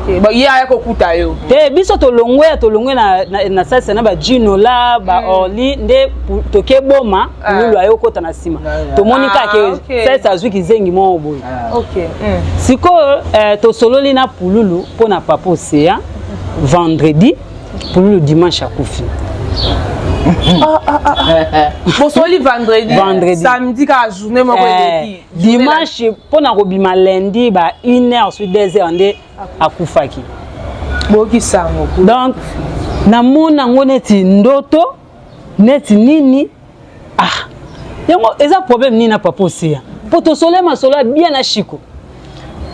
Ok, bon, ye aya kokuta yo. Te, biso tolongwe ya tolongwe na, na, na salsa na bajinola baorli mm. Nde toke boma ah. Lulu aye okota na nsima tomoni kaka ke ah, salsa azwi kizengi moko boye ah. Okay. Sikoyo eh, tosololi na pululu mpo na papa Océan vendredi, pululu dimanche akufi. Ah, ah, ah. Bosoli vendredi, vendredi, samedi kaka journée moko eleki. Dimanche mpo na kobima lundi ba 1 heure sur 2 heures nde akufaki. Boyoki sango. Donc namona yango neti ndoto, neti nini. Ah, yango eza problème nini na papa Oseya? Mpo tosole masolo ya bien na Shiko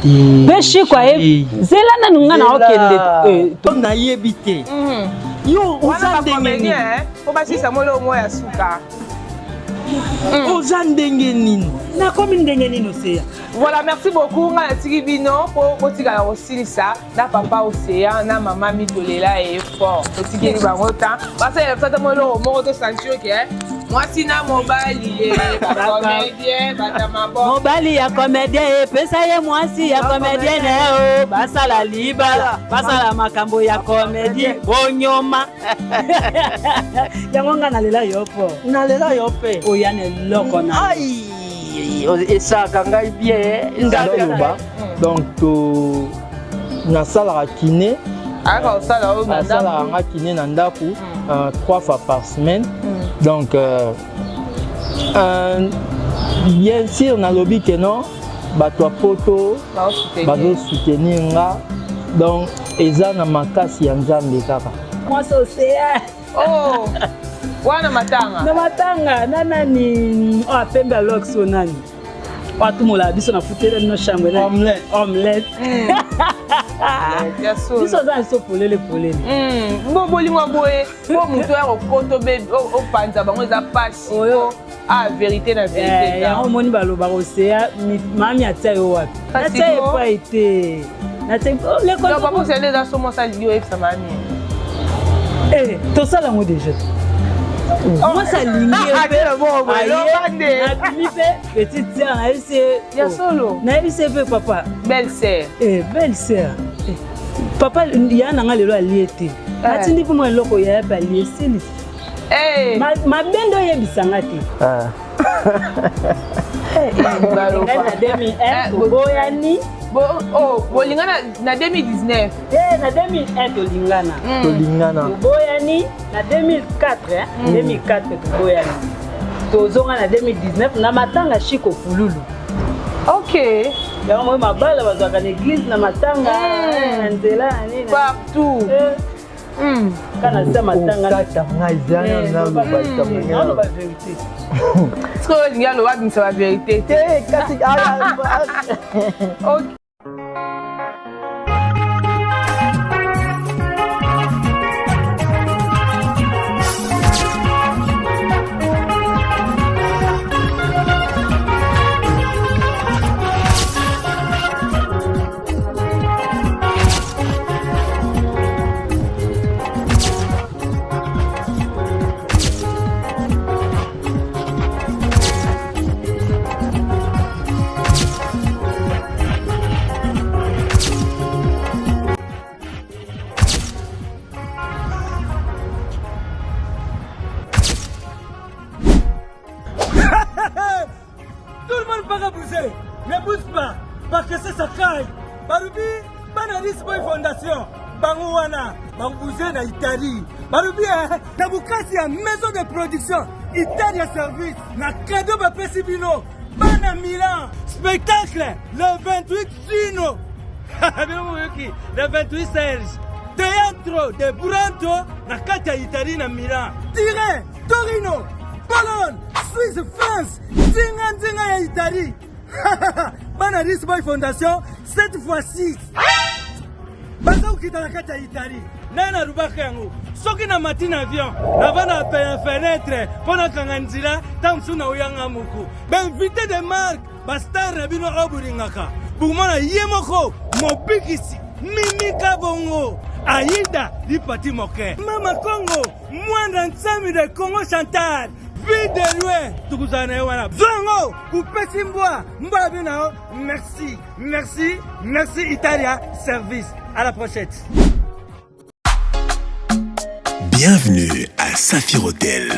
mpe Shiko aye zela nanu nga na okende. Nayebi te yo oza ndenge nini. Po basisa molo mo ya suka. Oza ndenge nini? Nakomi ndenge nini, Oseya? Voilà, merci beaucoup. Nga natiki bino mpo botikala kosilisa na papa Océan na mama Mitolela ye fort. Totikeli bango ta basalela biso ata mwa eloko moko tosentir ke mwasi na mobali ye bacomédien bata maboko. Mobali ya comédien epesa ye mwasi ya comédien o basala libala, basala makambo ya comédie bonyoma yango. Nga nalela yo po Nalela yo mpe. Oya na eloko na Ai, esalaka ngai bien. Naloba donc to nasalaka kiné. Ayaka kosala oyo na Asalaka ndako. nga kiné na ndako trois fois par semaine. Donc bien sûr nalobi ke non, bato ya poto bazosoutenir nga, donc eza na makasi ya Nzambe kaka. Mwasi Oseya. Oh, wana matanga. Na matanga na nani oyo apembe alox oyo nani oyo atumolaka biso na futela bino chambre nani? Omelette. Omelette. Ya solo. Biso aza na biso polele polele. Bo bolingo boye po moto ya kokota opanza bango eza pasi. Oyo. Ah, vérité na vérité. Yango omoni balobaka Oseya mami atia yo wapi? Kasi Natia epai te, natia oh, l'école. Donc papa Océan eza so mwasi alingi oyebisa mami. Eh, tosala yango déjà. Mwasi alingi ye mpe Ate aye, nabimi mpe petite sœur, nayebisi ye. Ya solo. Nayebisi ye mpe papa. Belle sœur. Eh, belle sœur. Eh, papa ya nanga lelo alie te, natindi mpe mwa eloko yaya mpe alie silisi. Eh. Mabe nde oyebisanga te. Baloba. Na 2001 Eh, toboyani. Oh, bolinga na 2019. Te, na 2001 tolingana. Tolingana. Toboyani na 2004, eh? 2004 toboyani, tozonga na 2019 na matanga Shiko Pululu. Yango moi mabala bazwaka na église, na matanga, na nzela, na nini. Partout. Eh, kana se matanga. Okata ngai eza naloba likambo. Naloba vérité. Sikoyo olingi aloba abimisa bavérité te. Te kasi. Ok. Tout le monde va bouger. Ne bouge pas. Parce que c'est Sakai. Barubi, Banaris Boy Fondation. Bango wana, babouge na Italie. Barubi, eh, na bukasi ya maison de production. Italia Service. Na cadeau bapesi bino. Bana Milan. Spectacle le 28 Gino. Bino boyoki, le 28 Serge. Théâtre de Buranto na kati ya Italie na Milan. Turin, Torino, Bologne, Suisse, France, nzinga nzinga ya Italie. Bana Ris Boy Fondation, cette fois-ci baza kokita na kati ya Italie. Naye nalobaka yango, soki namati na avion, navanda pe ya fenêtre mpo nakanga nzela. Ntango mosusu naoyanga moko bainvité de marque, bastar na bino oyo bolingaka bokomona ye moko mobikisi Mimika Bongo, Aida Lipati, Moke Mama Congo, Mwanda Nsami de Congo, Chantal. Vie de loin tokozala na ye wana zwa yango kopesi mbwa mbwa ya bino na yo merci merci merci italia service à la prochaine. Bienvenue à Saphir Hotel,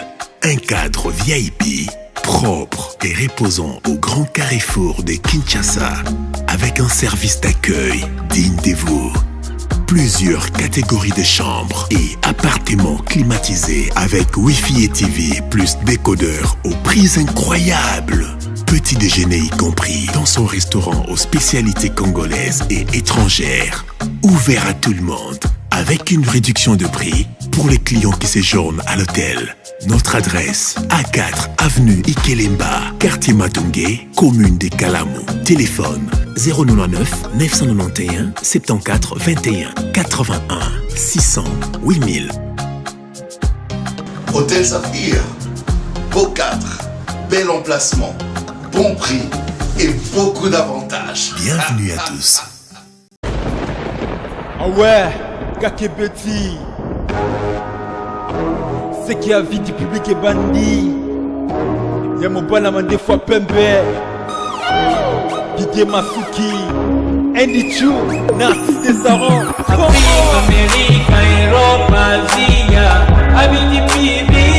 un cadre VIP propre et reposant au grand carrefour de Kinshasa avec un service d'accueil digne de vous. Plusieurs catégories de chambres et appartements climatisés avec Wi-Fi et TV plus décodeur aux prix incroyables. Petit déjeuner y compris dans son restaurant aux spécialités congolaises et étrangères. Ouvert à tout le monde avec une réduction de prix pour les clients qui séjournent à l'hôtel. Notre adresse, A4 avenue Ikelemba, quartier Matonge, commune de Kalamu. Téléphone 099 991 74 21 81 600 8000. Hôtel Saphir, beau cadre, bel emplacement, bon prix et beaucoup d'avantages. Bienvenue à tous. Ah ouais, Kakebeti. Ce qui a vie du public est bandit. Ya mobala mandefu pembe. Didier Masuki. Andy Chu, Narcisse Desaron. Afrique, Amérique, Europe, Asia, Abidi Bibi.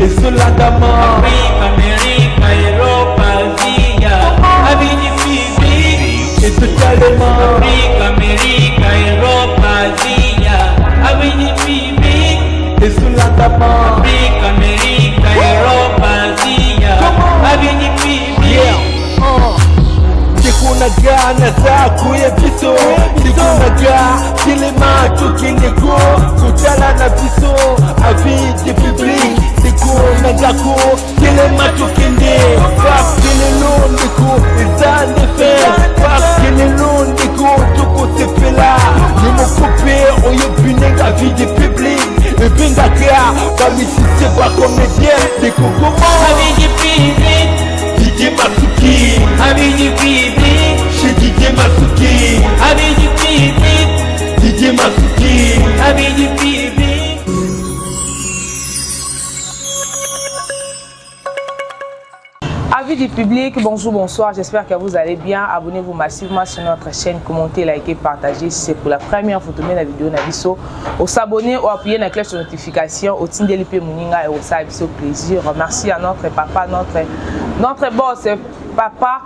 Ezolandama. Afrique, Amérique, Europe, Asia, Abidi Bibi. Etotalema. Afrique, Amérique, Europe, Asia, Abidi Bibi. Ezolandama. Afrique, Amérique, Europe, Asia, Abidi Bibi. Yeah. Ndeko na nga naza koya biso ndeko na nga telema tokende ko kotala na biso avis de public ndeko na nga ko telema tokende parce que lelo ndeko eza nde fête parce que lelo ndeko tokosepela yo moko mpe oyebi ndenge avis de public ebengaka bamusicien bacomédien ndeko koma Abidi Bibi. Didier Masuki Abidi Bibi. Chez Didier Masuki Abidi Bibi. Didier Masuki Abidi Bibi. Avis du public, bonjour, bonsoir, j'espère que vous allez bien. Abonnez-vous massivement sur notre chaîne, commentez, likez, partagez. Si c'est pour la première fois que la vidéo na biso, au s'abonner ou appuyer la cloche de notification, au tindeli pe moninga et au ça biso plaisir. Merci à notre papa, notre boss, papa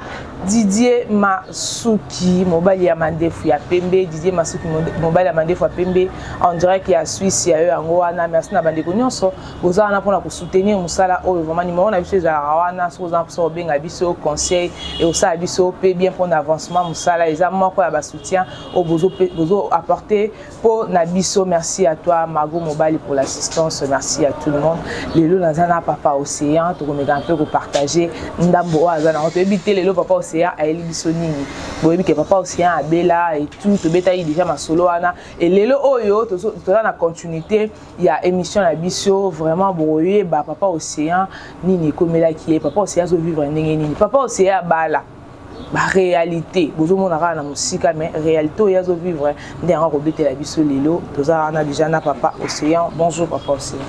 Didier Masuki, mobali ya mandefu ya pembe, Didier Masuki, mobali ya mandefu ya pembe, en direct ya Suisse ya yo yango wana. Merci na bandeko nyonso boza wana mpona kosoutenir mosala oyo. Vraiment, numéro na biso ezalaka wana soki oza mposa kobenga biso conseil e osala biso mpe bien mpona avancement mosala. Eza moko ya basoutien oyo bozo apporter mpo na biso. Merci à toi Margot Mobali pour l'assistance, merci à tout le monde. Lelo naza na papa Océan, tokomeka mpe kopartage ndambo oyo aza nango. Toyebi te lelo papa Océan ayeli biso nini. Boyebi ke papa Océan abela et tout, tobetaki déjà masolo wana e lelo oyo toza na continuité ya émission na biso. Vraiment, bokoyeba papa Océan nini ekomelaki ye, papa Océan azovivre ndenge nini, papa Océan abala, baréalité bozomona kaka na mosika, mais réalité oyo azovivre nde yango akobetela biso lelo. Toza wana déjà na papa Océan. Bonjour papa Océan.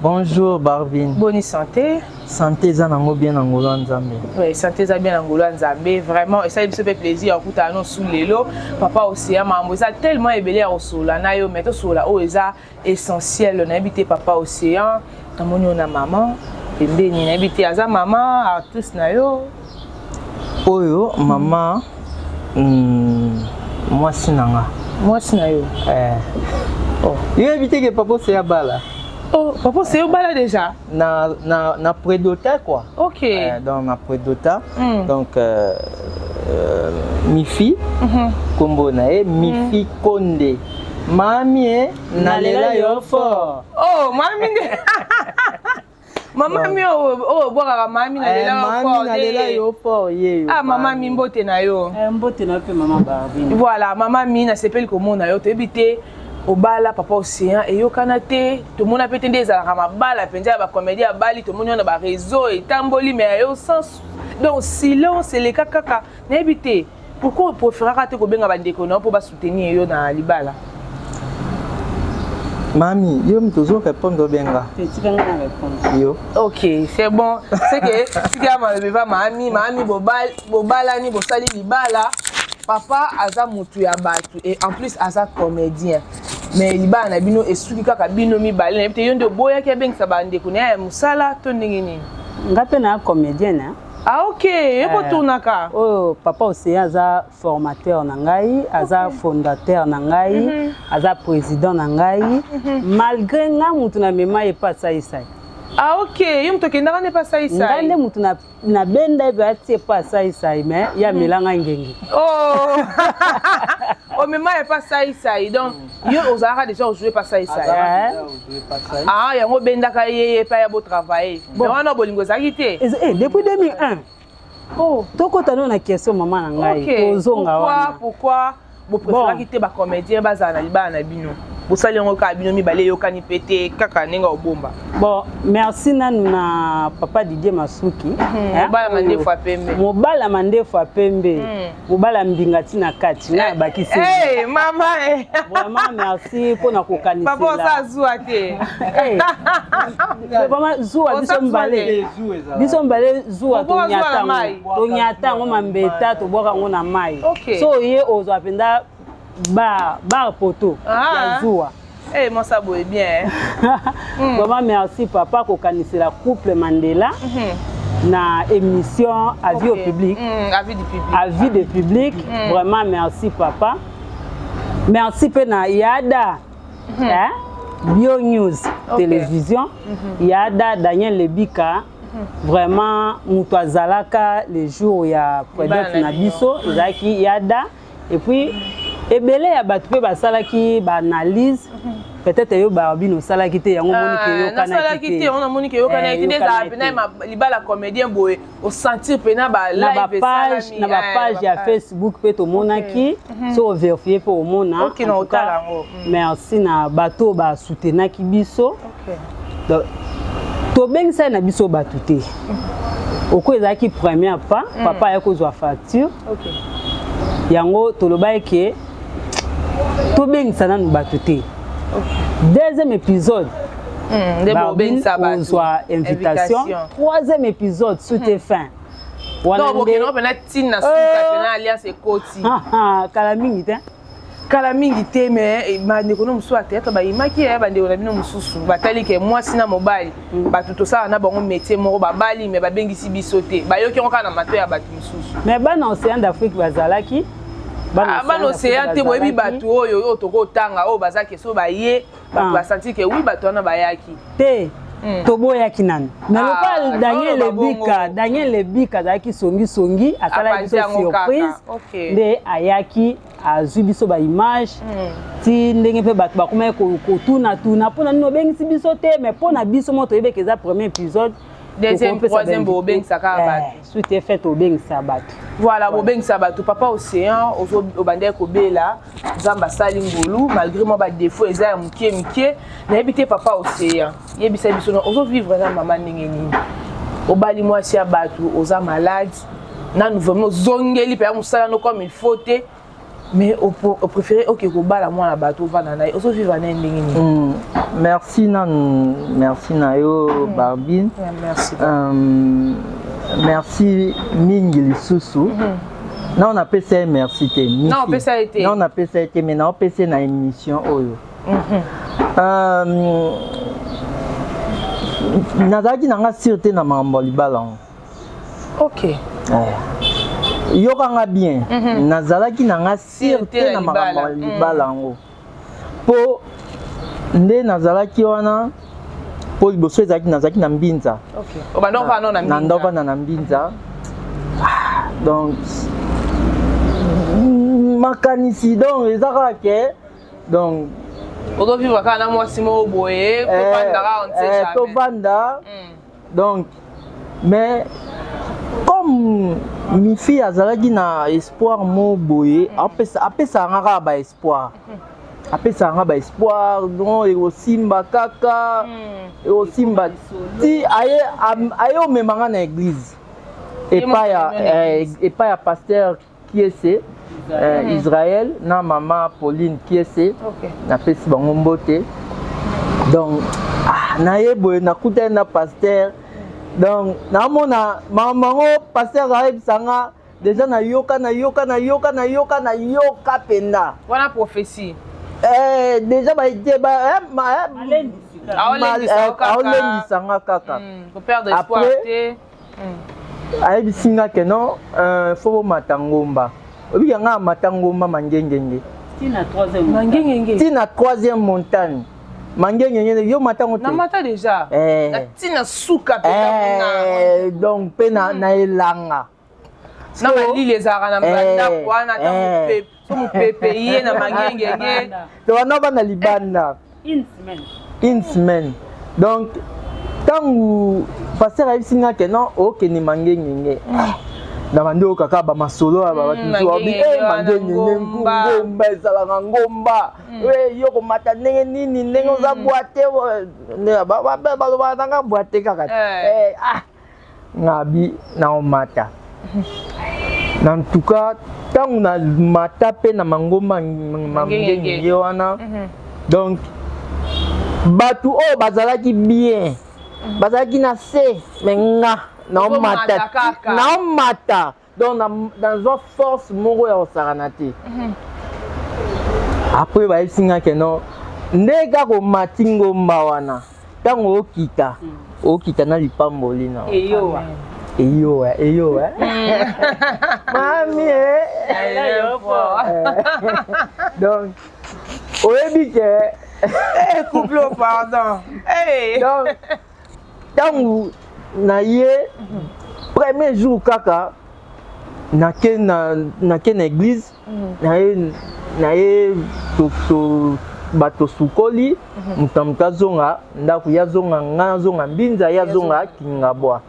Bonjour Barbine. Boni santé? Santé eza nango bien na ngolo ya Nzambe. Oui, santé eza bien na ngolo ya Nzambe. Vraiment, esali biso mpe plaisir ya kokutana no su lelo papa Océan. Makambo eza tellement ebele ya kosolola na yo, mais tosolola oyo eza essentiel. Nayebi te papa Océan, namoni yo na mama pembeni, nayebi te aza mama artiste na yo? Oyo mama mwasi na nga. Mwasi na yo? Eh. Oh. Yoyebi te ke papa Océan bala? Oh, papa Océan obala déjà? Na prédota quoi. Ok. Donc na prédota. Donc Mifi, kombo na ye Mifi Konde. Mami e nalela yo fort. Oh, mami nde mama mi oyo obwakaka mami nalela yo mami fort. Nalela yo fort ye yo. Ah, mama mi, mbote na yo. Mbote na yo mpe mama Barbine. Voilà, mama mi, nasepeli komona yo. Toyebi te obala papa Océan, eyokana te, tomona mpe te nde ezalaka mabala mpenza ya bacomédie abali. Tomoni wana baréseau etamboli, mais yo sans, donc silence eleka kaka. Nayebi te pourquoi opréféraka te kobenga bandeko na yo mpo basoutenir yo na libala. Mami, yo moto ozo répondre obenga. Tika nga na répondre. Yo. Ok, c'est bon. C'est que tika malobi va mami, mami bobalani bosali libala. Papa aza mutu ya batu et en plus aza comédien. Mais libala na bino esuki kaka bino mibale na te yo nde oboyaki abengisa bandeko na ye ya mosala to ndenge nini? Nga mpe na comédienne. Hein? Ah ok, yo kotournaka. Oyo papa Océan aza formateur na ngai, aza fondateur na ngai, aza président na ngai. Malgré nga mutu na mema ye pa saisai. Ah ok, yo moto okendaka nde pa saisai. Ngai nde mutu na nabenda ye mpe atie pa saisai mais ye amelanga ngenge. Oh. Omema ye pa saisai donc yo ozalaka déjà ojouer pa saisai. Ah yango obendaka ye ye pa ya botravailler. Bon wana bolingo ezalaki te. Depuis 2001. Oh. Tokota no na question mama na ngai. Tozonga wana. Pourquoi bopréféraki te bacomédien bazala na libala na bino? Bosali yango kaka bino mibale eyokani mpe te kaka ndenge obomba. Bon, merci nanu na papa Didier Masuki. Mobala mandefu ya pembe. Mobala mandefu ya pembe. Mobala mbinga ntina kati nga abakisi. Hey, mama eh. Vraiment merci mpona kokanisela. Papa osa zuwa te. Vraiment zuwa biso mbale. Biso mbale zuwa tonyata yango mambeta tobwaka yango na mai. So ye ozwa mpenza bar poto ya zuwa. Eh, moi ça boye bien. Vraiment merci papa kokanisela couple Mandela. Na émission Avis au public. Avis du public. Avis du public. Vraiment merci papa. Merci pe na Yada. Hein? Bio News Télévision. Yada Daniel Lebika. Vraiment mutu azalaka le jour ya prédate na biso ezalaki Yada. Et puis ebele ya bato mpe basalaki baanalyse peut-être yo barbine osalaki te yango omoniki eyokanaki te yango namoniki eyokanaki te ezala mpena libala comédien boye osentir mpena balive na bapage ya Facebook mpe tomonaki so overifie mpe omona. Merci na bato oyo basoutenaki biso. Tobengisaki na biso bato te oko ezalaki première pas. Papa ayaki kozwa facture yango tolobaki ke tobengisa nanu bato te. Deuxième épisode ozwa invitation. Troisième épisode suite fin. Wana bokende mpena ntina suka mpena alliance ekoti. Kala mingi te. Kala mingi te, mais bandeko no mosusu ya théâtre bayimaki ya bandeko na bino mosusu batali ke mwasi na mobali bato tosala na bango métier moko babali mais babengisi biso te, bayoki yango kaka na mato ya bato mosusu. Mais bana Océan d'Afrique bazalaki. Bana Océan te, boyebi bato oyo oyo tokotanga oyo baza ke so baye bato basanti ke wi bato wana bayaki. Te, toboyaki nanu mais lokola Daniel Lebika, Daniel Lebika azalaki songisongi, asalaki biso surprise nde ayaki azwi biso baimage ti ndenge mpe bato bakomaki kotunatuna mpona nini obengisi biso te. Mais mpo na biso mo toyebeki eza premier épisode. Deuxième, troisième bobengisa kaka bato. Suite fait tobengisa bato. Voilà, bobengisa bato. Papa Océan, obandaki kobela, Nzambe asali ngolu malgré mwa badéfaut eza ya mokie mike. Nayebi te, papa Océan, yebisa biso no ozovivre na mama ndenge nini? Obali mwasi ya bato, oza malade nanu vraiment ozongeli mpenza mosala no comme il faut te, mais opréféré oke kobala mwana bato, ovanda na ye, ozovivre na ye ndenge nini? Merci nanu, merci na yo Barbine. Yeah, merci. Merci mingi lisusu. Na napesa ye merci te. Na opesa ye te. Na napesa ye te, mais naopesa ye na émission oyo. Nazalaki nanga sûr te na makambo ya libala yango. Yokanga bien, nazalaki nanga sûr te na makambo ya libala yango mpo nde nazalaki wana mpo liboso ezalaki nazalaki na Mbinza. Na ndovanda na Mbinza, donc makanisi donc eza kaka ke donc ozovivre kaka na mwasi moko boye, tovandaka. Tovanda donc, mais comme mifi azalaki na espoir mo boye, apesaka nga kaka baespoir, apesaka nga baespoir, donc ekosimba kaka, ekosimba ti aye omema nga na église epai ya pasteur Kiese Israel na mama Pauline Kiese. Napesi bango mbote. Donc ah, naye boye nakutani na pasteur, donc naomona makambo yango pasteur ayebisa nga déjà, nayoka, nayoka, nayoka, nayoka, nayoka mpenza. Wana prophétie. Eh, déjà baite ba, eh, eh, Aolendisa yo kaka. Aolendisa nga kaka. Koperdre espoir te. Ayebisi nga ke non, faut bomata ngomba. Obika nga amata ngomba Mangengenge. Tina troisième. Mangengenge. Ntina troisième montagne Mangengenge, yo matango te? Namata déjà. Eh. Na ntina suka mpenza kuna. Eh, donc mpe na elanga. Na malili ezalaka na bandako wana ata so mopepe ye na Mangengenge. To wana bana libanda. Une semaine. Une semaine. Donc ntango pasteur ayebisi nga ke non, okende Mangengenge, na bandi oyo kaka bamasolo ya bato mosusu babi Mangengenge "Eh, wana, Mangengenge, ngomba." Ngomba ezalaka ngomba. Eh, yo komata ndenge nini, ndenge oza bwa te? Balobaka nanga bwa te kaka te. Eh. Eh, ah, ngabi naomata. Na en tout cas, ntango namata mpe na mangomba Mangengenge wana, donc bato oyo bazalaki bien bazalaki na se, me nga naomata. Ozomata kaka. Naomata, donc nazwa force moko ya kosakana te. Après bayebisi nga ke non, nde kaka omati ngomba wana, ntango okita, okita na lipamboli na Eyowa. Eyowa, eyowa, mami eh. Donc oyebi ke Eh, couple, pardon. Hey. Donc ntango na ye premier jour kaka nake na église, na ye bato sukoli, moto na moto azonga ndako, ye azonga, nga nazonga Mbinza, ye azonga Kingabwa.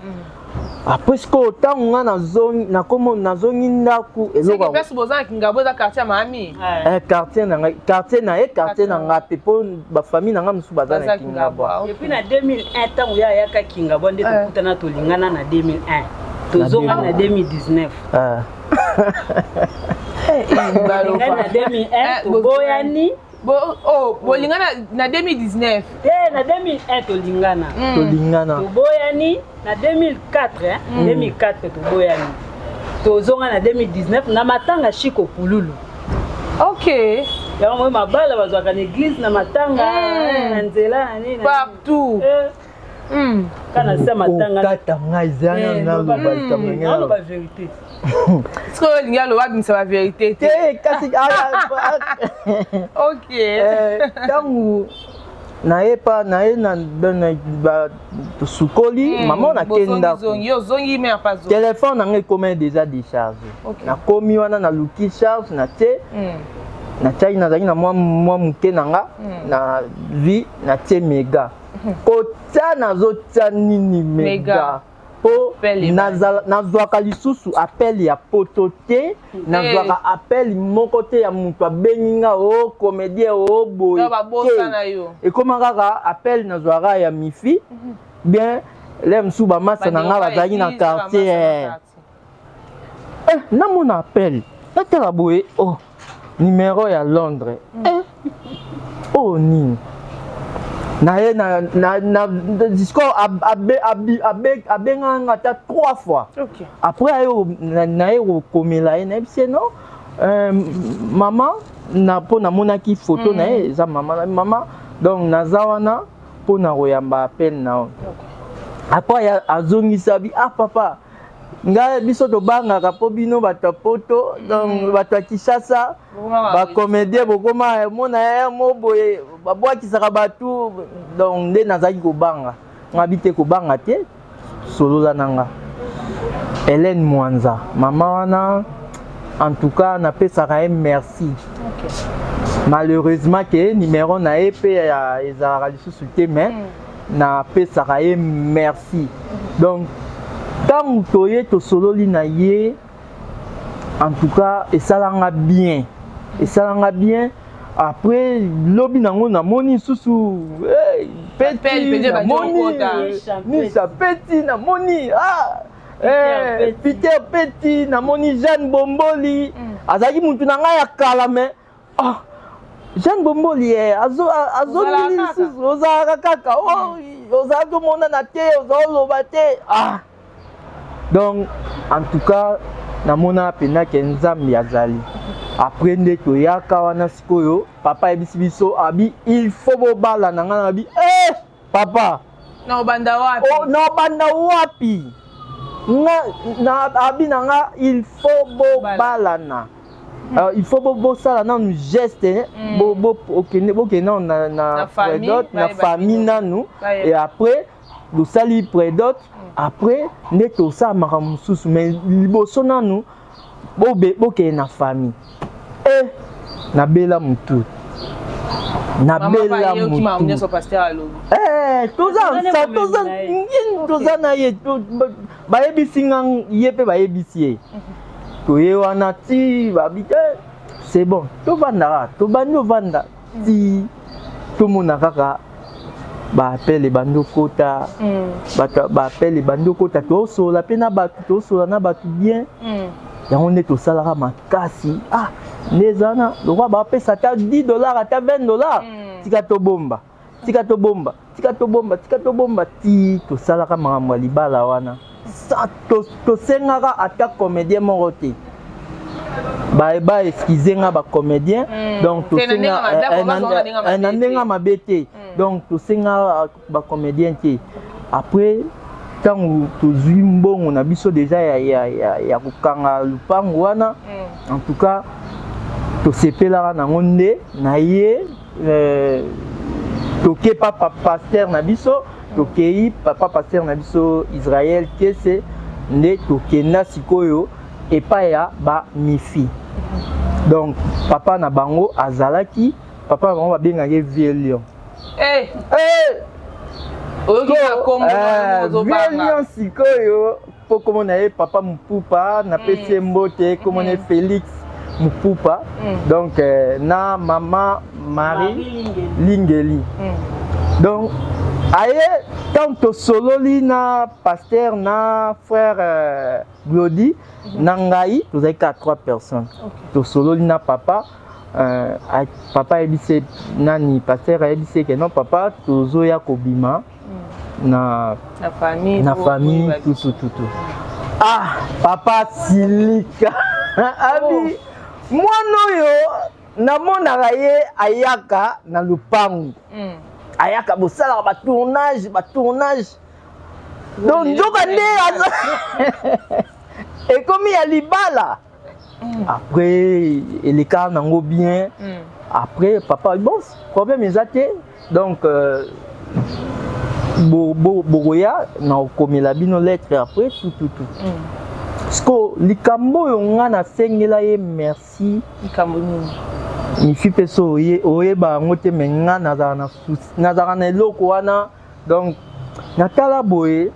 Après sikoyo ntango nga nakomo nazongi ndako, eloko Place boza na Kingabwa eza quartier ya mami? Eh, quartier na ngai, quartier na ye, quartier na nga mpe, mpo bafamille na nga mosusu baza na Kingabwa. Et puis na 2001, ntango ye ayaka Kingabwa nde tokutana, tolingana na 2001, tozonga na 2019. Ah. Tolingani na 2001, toboyani. Oh, bolingana na 2019? Te, na 2001 tolingana. Tolingana. Toboyani na 2004, hein? 2004 toboyani, tozonga na 2019 na matanga Shiko Pululu. Yango moi mabala bazwaka na église, na matanga, na nzela, na nini. Partout. Kana se matanga. Okata ngai, eza Eh, naloba likambo ndenge naloba vérité. Sikoyo olingi aloba, abimisa bavérité te. Te, kasi ntango naye pa naye na tosukoli mama, nake ndako. Bozongi, yo ozongi, me apa zongi. Telefone na ngai ekoma déjà décharge. Nakomi wana, naluki charge, natie, natiaki, nazalaki na mwa moke na nga, nazwi, natie mega, kotia, nazotia nini, mega, Mega. mpo Appel ebandi. nazwaka lisusu appel ya poto te, nazwaka appel moko te ya moto abengi nga o comédien o boye. To babosana yo. Ekóma kaka appel nazwaka ya mifi bien le mosusu, bamasa na nga bazalaki na quartier. Eh, namona appel, natala boye, oh, numéro ya Londres, eh, oh, nini na ye na discours abengaka nga ata trois fois. Après aye naye kokomela ye, nayebisi ye non, mama na, mpo namonaki photo na ye eza mama na mama, donc naza wana mpo na koyamba appel na yo. Après azongisa bi: "Ah papa, ngai biso tobangaka mpo bino bato ya poto, donc bato ya Kinshasa, bacomédien, bokoma mona ye mo boye, babwakisaka bato, donc nde nazalaki kobanga." Ngabi te, kobanga te, solola na nga. Hélène Mwanza, mama wana, en tout cas napesaka ye merci. Malheureusement ke numéro na ye mpe ezalaka lisusu te, mais napesaka ye merci. Donc ntango toye, tosololi na ye, en tout cas esalanga bien, esalanga bien. Après lobi nango namoni lisusu peti, namoni Misa Peti, namoni ah, eh, Peter Peti, namoni Jeanne Bomboli, azalaki mutu na ngai ya kala, mais ah, Jeanne Bomboli eh, azongeli lisusu, ozalaka kaka, oh, ozalaki omonana te, ozaloba te. Ah, donc en tout cas namona mpenza ke Nzambe azali. Après nde toyaka wana sikoyo, papa ayebisi biso abi il faut bobala na ngai, nabi eh, papa na obanda wapi? Oh, na obanda wapi? Nga na abi na nga il faut bobalana. Alors, il faut bosala nanu geste, bokende nanu na prédot, na famille nanu, et après tosali prédot, après nde tosala makambo mosusu, mais liboso nanu bokende na famille. E nabela motu, nabela motu, toza na ye, bayebisi nga ye mpe bayebisi ye, toye wana ti babi te, c'est bon, tovandaka, tobandi ovanda ti tomona kaka baappel ebandi okota, bato baappel ebandi okota, tosola mpe na bato, tosola na bato bien. Yango nde tosalaka makasi. Ah, nde eza wana lokwa bapesa ata 10 $, ata 20 $, tika tobomba, tika tobomba, tika tobomba, tika tobomba, ti tosalaka makambo ya libala wana. Tosengaka ata comédien moko te, ba excuse nga bacomédien. Donc tosenga na ndenge mabe te, donc tosenga bacomédien te. Après ntango tozwi mbongo na biso déjà ya kokanga lupango wana, en tout cas tosepelaka nango nde na ye. Toke papa pasteur na biso, tokei papa pasteur na biso Israel Kese, nde tokenda sikoyo epai ya bamifi. Donc papa na bango azalaki, papa na bango babengaki Vieux Lion. Hey. Hey! Oyoki na kombo? Vieux Lion sikoyo, mpo kombo na ye papa Mopupa, napesi ye mbote, kombo na ye Félix Mopupa. Donc na mama Marie Lingeli. Donc aye, ntango tosololi na pasteur na frère Glodi na ngai, tozalaki kaka trois personnes. Tosololi na papa, papa ayebisi nani, pasteur ayebisi ke non, papa, tozoya kobima na na famille, na famille tutututu. Ah, papa silika, abi mwana oyo namonaka ye ayaka na lupangu, ayaka bosalaka batournage, batournage, donc nzoka nde ekomi ya libala. Après elekaka nango bien. Après papa, bon, problème eza te, donc bokoya na kokomela bino lettre après tututu. Siko likambo oyo nga nasengela ye merci. Likambo nini? Mifi mpe so oyeba yango te, me nga nazalaka na eloko wana. Donc natala boye,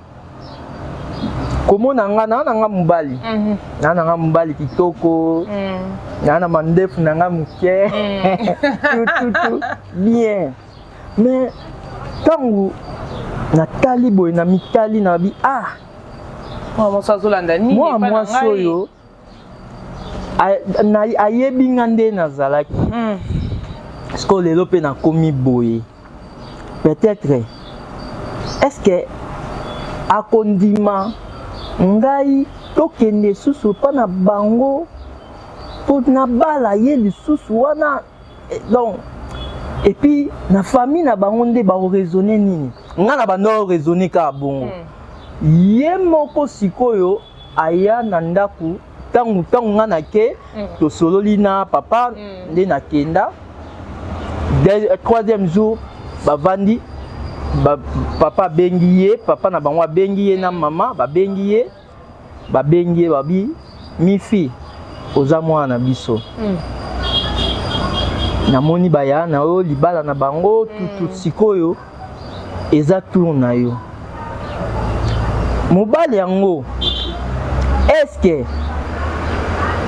komona nga naa na nga mobali, naa na nga mobali kitoko, naa na mandefu na nga moke, tututu bien, mais ntango natali boye na mitali na bi, ah, mwana mwasi azolanda nini? Mwana epai na mwasi ngai? Oyo ayebi nga nde nazalaki. Sikoyo lelo mpe nakomi boye, peut-être est-ce que akondima ngai tokende susu mpa na bango mpo nabala ye lisusu wana? Donc et puis na famille na bango nde bakoraisonne nini? Nga na bando raisonne kaka bongo. Ye moko sikoyo aya na ndako, ntango nga nake, tosololi na papa, nde nakenda. Troisième jour bavandi ba, papa abengi ye, papa na bango abengi ye na mama babengi ye, babengi ye, babi: "Mifi, oza mwana na biso. Namoni baya na yo libala na bango tutu, sikoyo eza tour na yo. Mobali yango, eske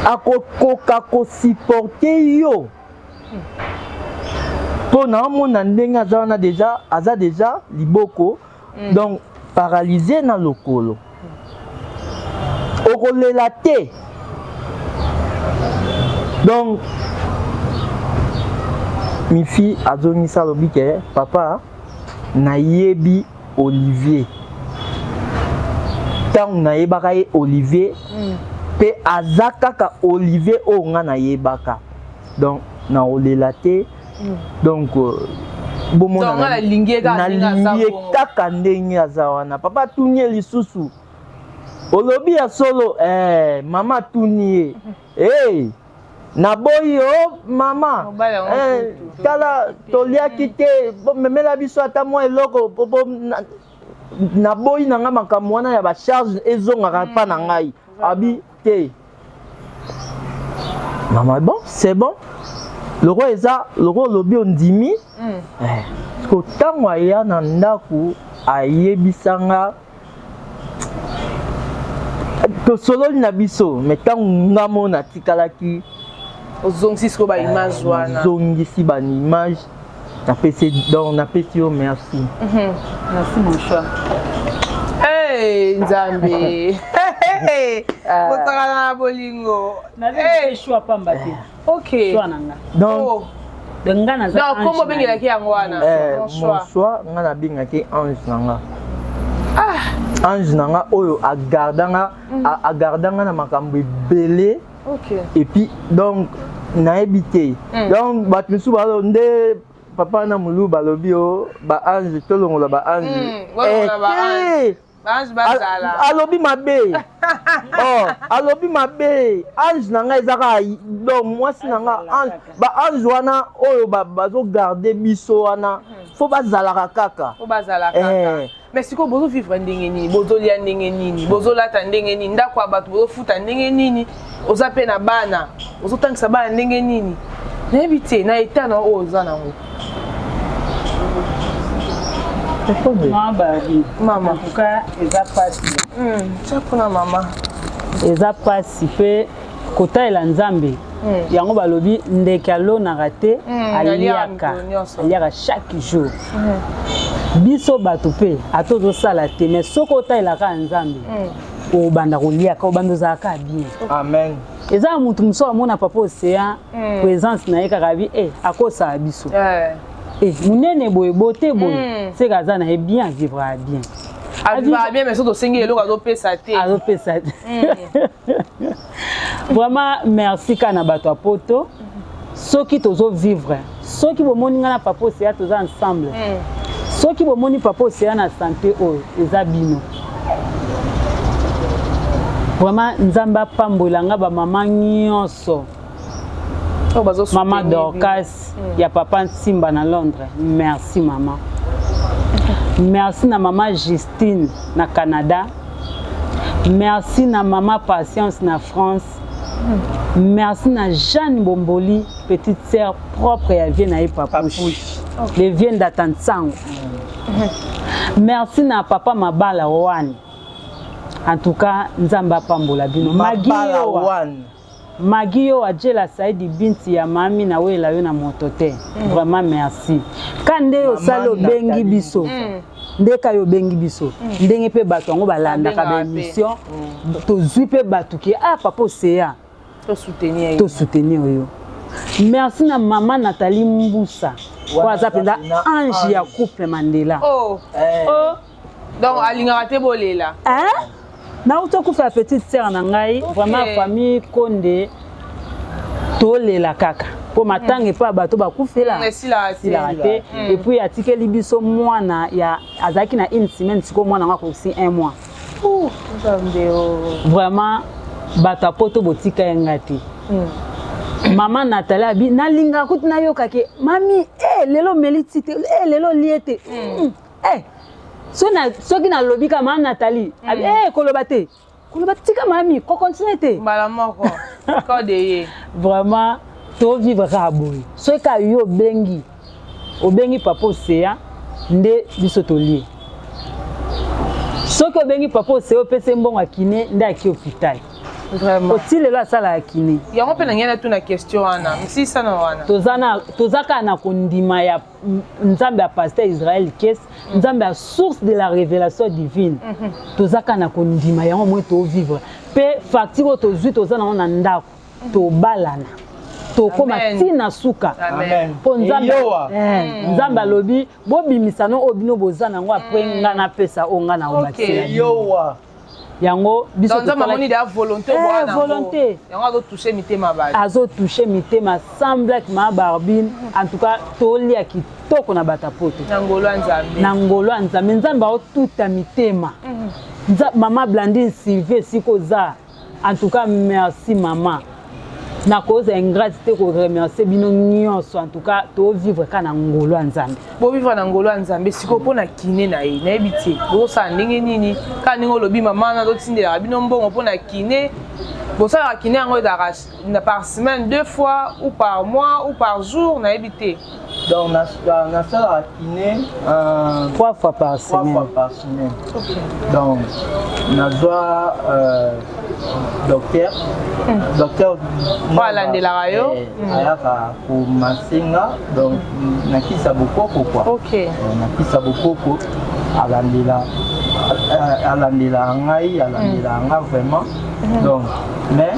akokoka kosupporter yo? Mpo naomona ndenge aza wana déjà, aza déjà liboko, donc paralysé na lokolo, okolela te." Donc Mifi azongisa, alobi ke papa, nayebi Olivier, ntango nayebaka ye Olivier mpe aza kaka Olivier oyo nga nayebaka, donc nakolela te. Donc bomona, Donc, nga nalingi ye kaka ndenge aza nalingi ye bongo. Kaka ndenge aza wana. Papa atuni ye lisusu: olobi ya solo? Eh, mama atuni ye: hey, naboyi yo mama. Mobali yango eh, kutu. Tala, toliaki te, bomemela biso ata mwa eloko naboyi na nga makambo wana ya bacharge ezongaka mpa na ngai. Abi te mama, bon, c'est bon, loko eza loko olobi ondimi. Eh, parce que ntango aya na ndako, ayebisanga, tosololi na biso, mais ntango nga mo natikalaki Ozongisi sikoyo baimage wana. Nazongisi baimage, napesi, donc napesi yo merci. Merci, mon choix. Hey, Nzambe, kosakana na bolingo. Naza choix pamba te. Choix na nga. Donc Oh. Donc nga naza Donc ange kombo na ye. obengelaki yango wana? Eh, Mon mon choix. choix, nga nabengaki ange na nga, ange na nga oyo agardanga, agardanga na makambo ebele. Et puis donc nayebi te. Donc bato misusu balo nde papa na molu balobi o baange, tolongola baange. Bolongola ba-ange. Eh, te. Baange bazala. Alobi mabe, oh, alobi mabe. Ange na ngai eza kaka, donc mwasi na nga ange. Baange wana oyo bazogarde biso wana, fo bazalaka kaka. Po bazala kaka. Eh. Mais sikoyo bozovivre ndenge nini? Bozolia ndenge nini? Bozolata ndenge nini? Ndako ya bato bozofuta ndenge nini? Oza mpe na bana, ozotangisa bana ndenge nini? Nayebi te na eta na oyo oza nango. Mama Barbie. Mama. En tout cas eza pasi. Tia mpona mama. Eza pasi mpe kotalela Nzambe. Yango balobi ndeke alonaka te, aliaka aliaka mikolo nyonso. Aliaka chaque jour. Biso bato mpe ata ozosala te, mais soki otalelaka ya Nzambe, obanda koliaka, obanda ozalaka bien. Amen. Eza na motu mosusu amona papa Océan, présence na ye kaka bi e akosala biso. Eh, monene boye, bote boye, seka aza na ye bien, avivre bien. Avivaka bien, mais so tosengi eloko, azopesa te. Azopesa te. Vraiment merci kaka na bato ya poto. Soki tozovivre, soki bomoni ngai na papa Océan toza ensemble, soki bomoni papa Océan na santé oyo, eza bino. Vraiment Nzambe apambola nga bamama nyonso. Oyo bazosoutenir Mama bino. Dorcas ya papa Nsimba na Londres, merci mama. Merci na mama Justine na Canada, merci na mama Patience na France, merci na Jeanne Bomboli, petite sœur propre ya vie na ye Papouche, le vieux Ndata Nsango, merci na papa Mabala Wani. En tout cas Nzambe apambola bino. Magi Mabala Yowa. One. Magi yo ajela Saidi Binti ya mami, nawela yo na moto te. Vraiment merci ka nde osali, obengi Nathalie. biso nde ka yo obengi biso ndenge mpe bato yango balandaka Babengaka mpe. baémission. Tozwi mpe bato ke ah, papa Océan, tosoutenir ye. Tosoutenir yo. Merci na mama Nathalie Mbusa oyo aza mpenza na ange ya couple Mandela. Oh. Eh, Oh. Donc alingaka te bolela. Hein? Nauti okufa ya petite sœur na ngai. Vraiment famille Konde tolela kaka mpo matanga epai ya bato bakufela Esilaka te. esilaka te. Et puis atikeli biso mwana ya azalaki na une semaine, sikoyo mwana yango akokisi un mois. Ouh, Nzambe o. Vraiment bato ya poto botika ye nga te. Mama Nathalie abi nalingaka kutu nayoka ke mami eh, lelo omeli ti te, eh, lelo olie te. Eh, so na, soki nalobi ka mama Nathalie abi eh, koloba te, koloba tika mami kocontinue te. Mbala moko code ye. Vraiment tovivre kaka boye. Soki kaka yo obengi, obengi papa Océan nde biso tolie. Soki obengi papa Océan, opesi ye mbongo ya kiné nde aki hôpital. Vraiment. Oti lelo asalaka kiné. Yango mpe na ngai natuna question wana misisana wana. Toza kaka na kondima ya Nzambe ya pasteur Israel Kes, Nzambe ya source de la révélation divine. Toza kaka na kondima yango moi tovivre mpe facture oyo tozwi, toza nango na ndako, tobalana. Tokóma Amen. ntina suka. Amen. Mpo Nzambe, Eyowa. Nzambe alobi bobimisa no oyo bino boza nango, après nga napesa oyo nga na obakisela bino. Eyowa. Yango biso Donc Nzambe amoni deya volonté bwana yango. Volonté. Yango azotouche mitema bato. Azotouche mitema sans blague. Ma Barbine, en tout cas tolia kitoko na bato ya poto. Na ngolo ya Nzambe. Na ngolo ya Nzambe. Nzambe aotuta mitema. Mama Blandine Sylvie, esika oza, en tout cas merci mama. Nakoza ingrate te koremercie bino nyonso. En tout cas tovivre kaka na ngolo ya Nzambe. Bovivre na ngolo ya Nzambe. Sikoyo mpo na kiné na ye, nayebi te bozosala ndenge nini. Kaka ndenge olobi, mama wana azotindelaka bino mbongo mpo na kiné. Bosalaka kiné yango ezalaka par semaine deux fois ou par mois ou par jour, nayebi te. Donc nasalaka kiné trois fois par trois semaine. Fois par semaine. Donc nazwa docteur Po alandelaka yo. Ayaka komasenga, donc nakisa bokoko quoi. Nakisa bokoko, alandela alandela ngai, alandela nga vraiment. Donc mais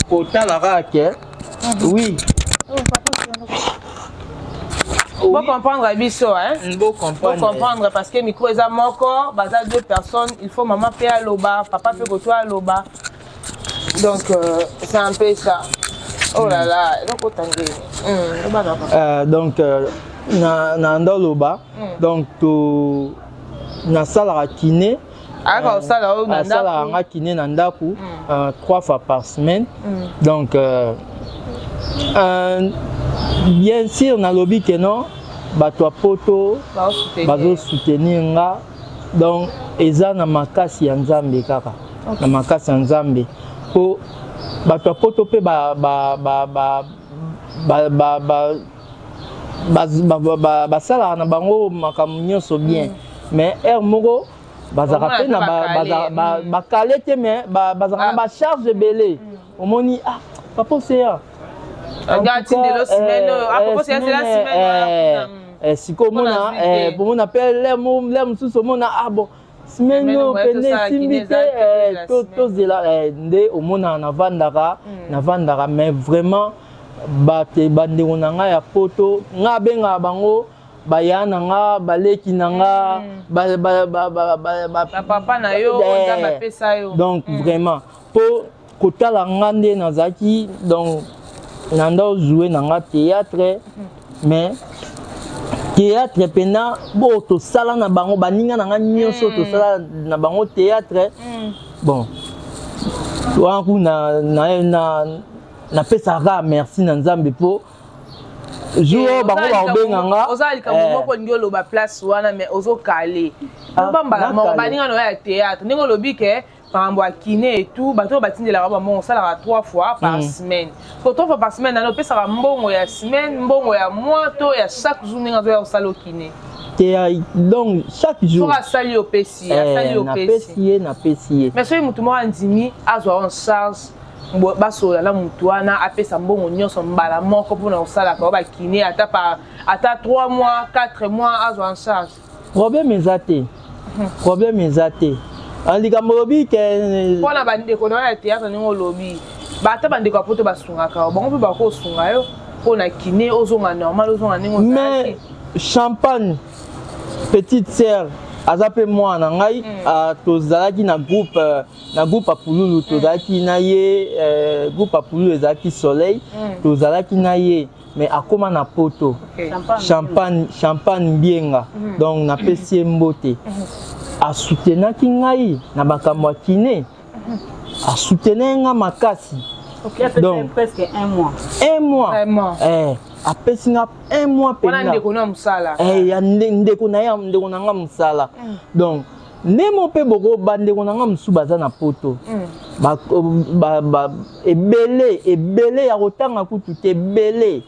kotala kaka ke oui. Bocomprendre biso, hein? Bocomprendre. Bocomprendre parce que micro eza moko, baza deux personnes, il faut mama mpe aloba, papa mpe koto aloba. Donc c'est un peu ça. Oh là là, eloko ndenge obana. Donc na ndoloba, donc to nasalaka kiné. Ayaka kosala oyo na Asalaka ndako. Nga kiné na ndako trois fois par semaine. Donc bien sûr nalobi ke non, bato ya poto Bazosoutenir. Bazosoutenir nga. Donc eza na makasi ya Nzambe kaka, na makasi ya Nzambe, mpo bato ya poto mpe ba, ba, ba, ba, ba, ba, ba, basalaka na bango makambo nyonso bien, mais heure moko bazalaka mpe na Omona mpe bakale, bakale te, mais bazalaka na bacharge ebele. Omoni, ah, papa Océan. Nga atindelo semaine oyo. Ah, papa Océan, c'est la semaine wana kuna. Sikoyo Mpona omona zwi te. bomona mpe le mosusu, omona, ah bon, semaine Semaine oyo oyo pene tosala esimbi kiné te. eza te, tozela semaine. Tozela nde omona navandaka, mais vraiment bato, bandeko na ngai ya poto, ngai abengaka bango baya na nga, baleki na nga, Bapapa na yo oyo Nzambe apesa yo. Donc vraiment mpo kotala nga nde nazalaki, donc na nda ozwe na nga théâtre, mais théâtre mpena bo tosala na bango, baninga na nga nyonso tosala na bango théâtre. Bon, wana kuna napesaka kaka merci na Nzambe mpo jour oyo bango bakobenga nga. Oza likambo moko olingi oloba place wana, mais ozokale. Ah, Loba mbala moko. Nakale. Baninga na yo ya théâtre, ndenge olobi ke makambo ya kiné et tout, bato oyo batindelaka bambongo, osalaka trois fois par semaine. So trois fois par semaine nani opesaka mbongo? Ya semaine, mbongo ya mois to ya chaque jour ndenge azoya kosala okiné? Te, donc chaque jour. Soki asali, opesi ye, asali, opesi. Napesi ye, napesi ye. Mais soki motu moko andimi azwa en charge, basola na motu wana, apesa mbongo nyonso mbala moko mpona kosalaka oyo bakiné, ata par ata 3 mois, 4 mois, azwa en charge? Problème eza te, problème eza te. Ah, likambo olobi ke mpona bandeko na yo ya théâtre, ndenge olobi, ata bandeko ya poto basungaka yo, bango mpe bakosunga yo mpona kiné ozonga normal, ozonga ndenge mais ozalaki. Champagne, petite sœur, aza mpe mwana na ngai. Ah, tozalaki na groupe na groupe ya Pululu, tozalaki na ye, groupe ya Pululu ezalaki Soleil. Tozalaki na ye, mais akóma na poto. Champagne, Champagne Bienga. Donc napesi ye mbote. Asoutenaki ngai na makambo ya kiné, asoutenaki nga makasi. Donc, presque un mois. Un mois. Un mois. Apesi nga un mois. Wana mpenza. ndeko na mosala. Ya ndeko na ye, ndeko na nga mosala. Donc ndemo mpe boko bandeko na nga mosusu baza na poto, ebele ebele ya kotanga kutu te, ebele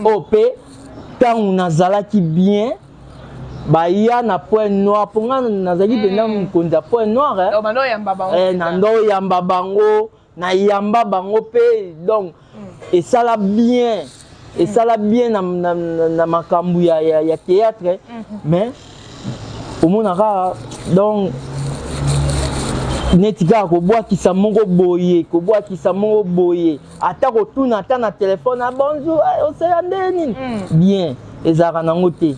oyo mpe ntango nazalaki bien baya na Point Noir, mpo nga nazalaki mpenza mokonzi ya Point Noir, eh. Donc, bando oyamba bango. Na ndo oyamba bango, nayamba bango mpe. Donc esala bien, esala bien na makambo ya théâtre. Mais omonaka donc Neti kaka kobwakisa moko boye, kobwakisa moko boye, ata kotuna ata na telefone, ah, bonjour, eh, osala nde nini? Bien, ezalaka nango te.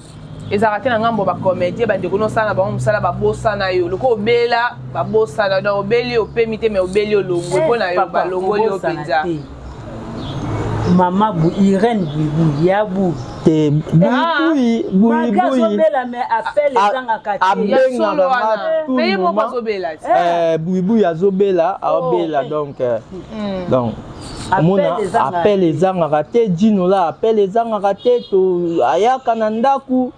Ezalaka te na ngambo ya bacomédien, bandeko nosala na bango mosala, babosana yo loko obela, babosana. Donc obeli, opemi te, mais obeli, olongwe mpo na yo, Papa, balongoli yo kobosana mpenza. te. Mama bu Irène Buibu ya bu Te, buibui, malgré buibui azobela, mais appel ezangaka te. Ya Abengaka solo nga wana tout me ye moko moment. azobela te. Buibui azobela, aobela, donc Appel omona ezangaka appel te. ezangaka te. Dinola, appel ezangaka te, to ayaka na ndako.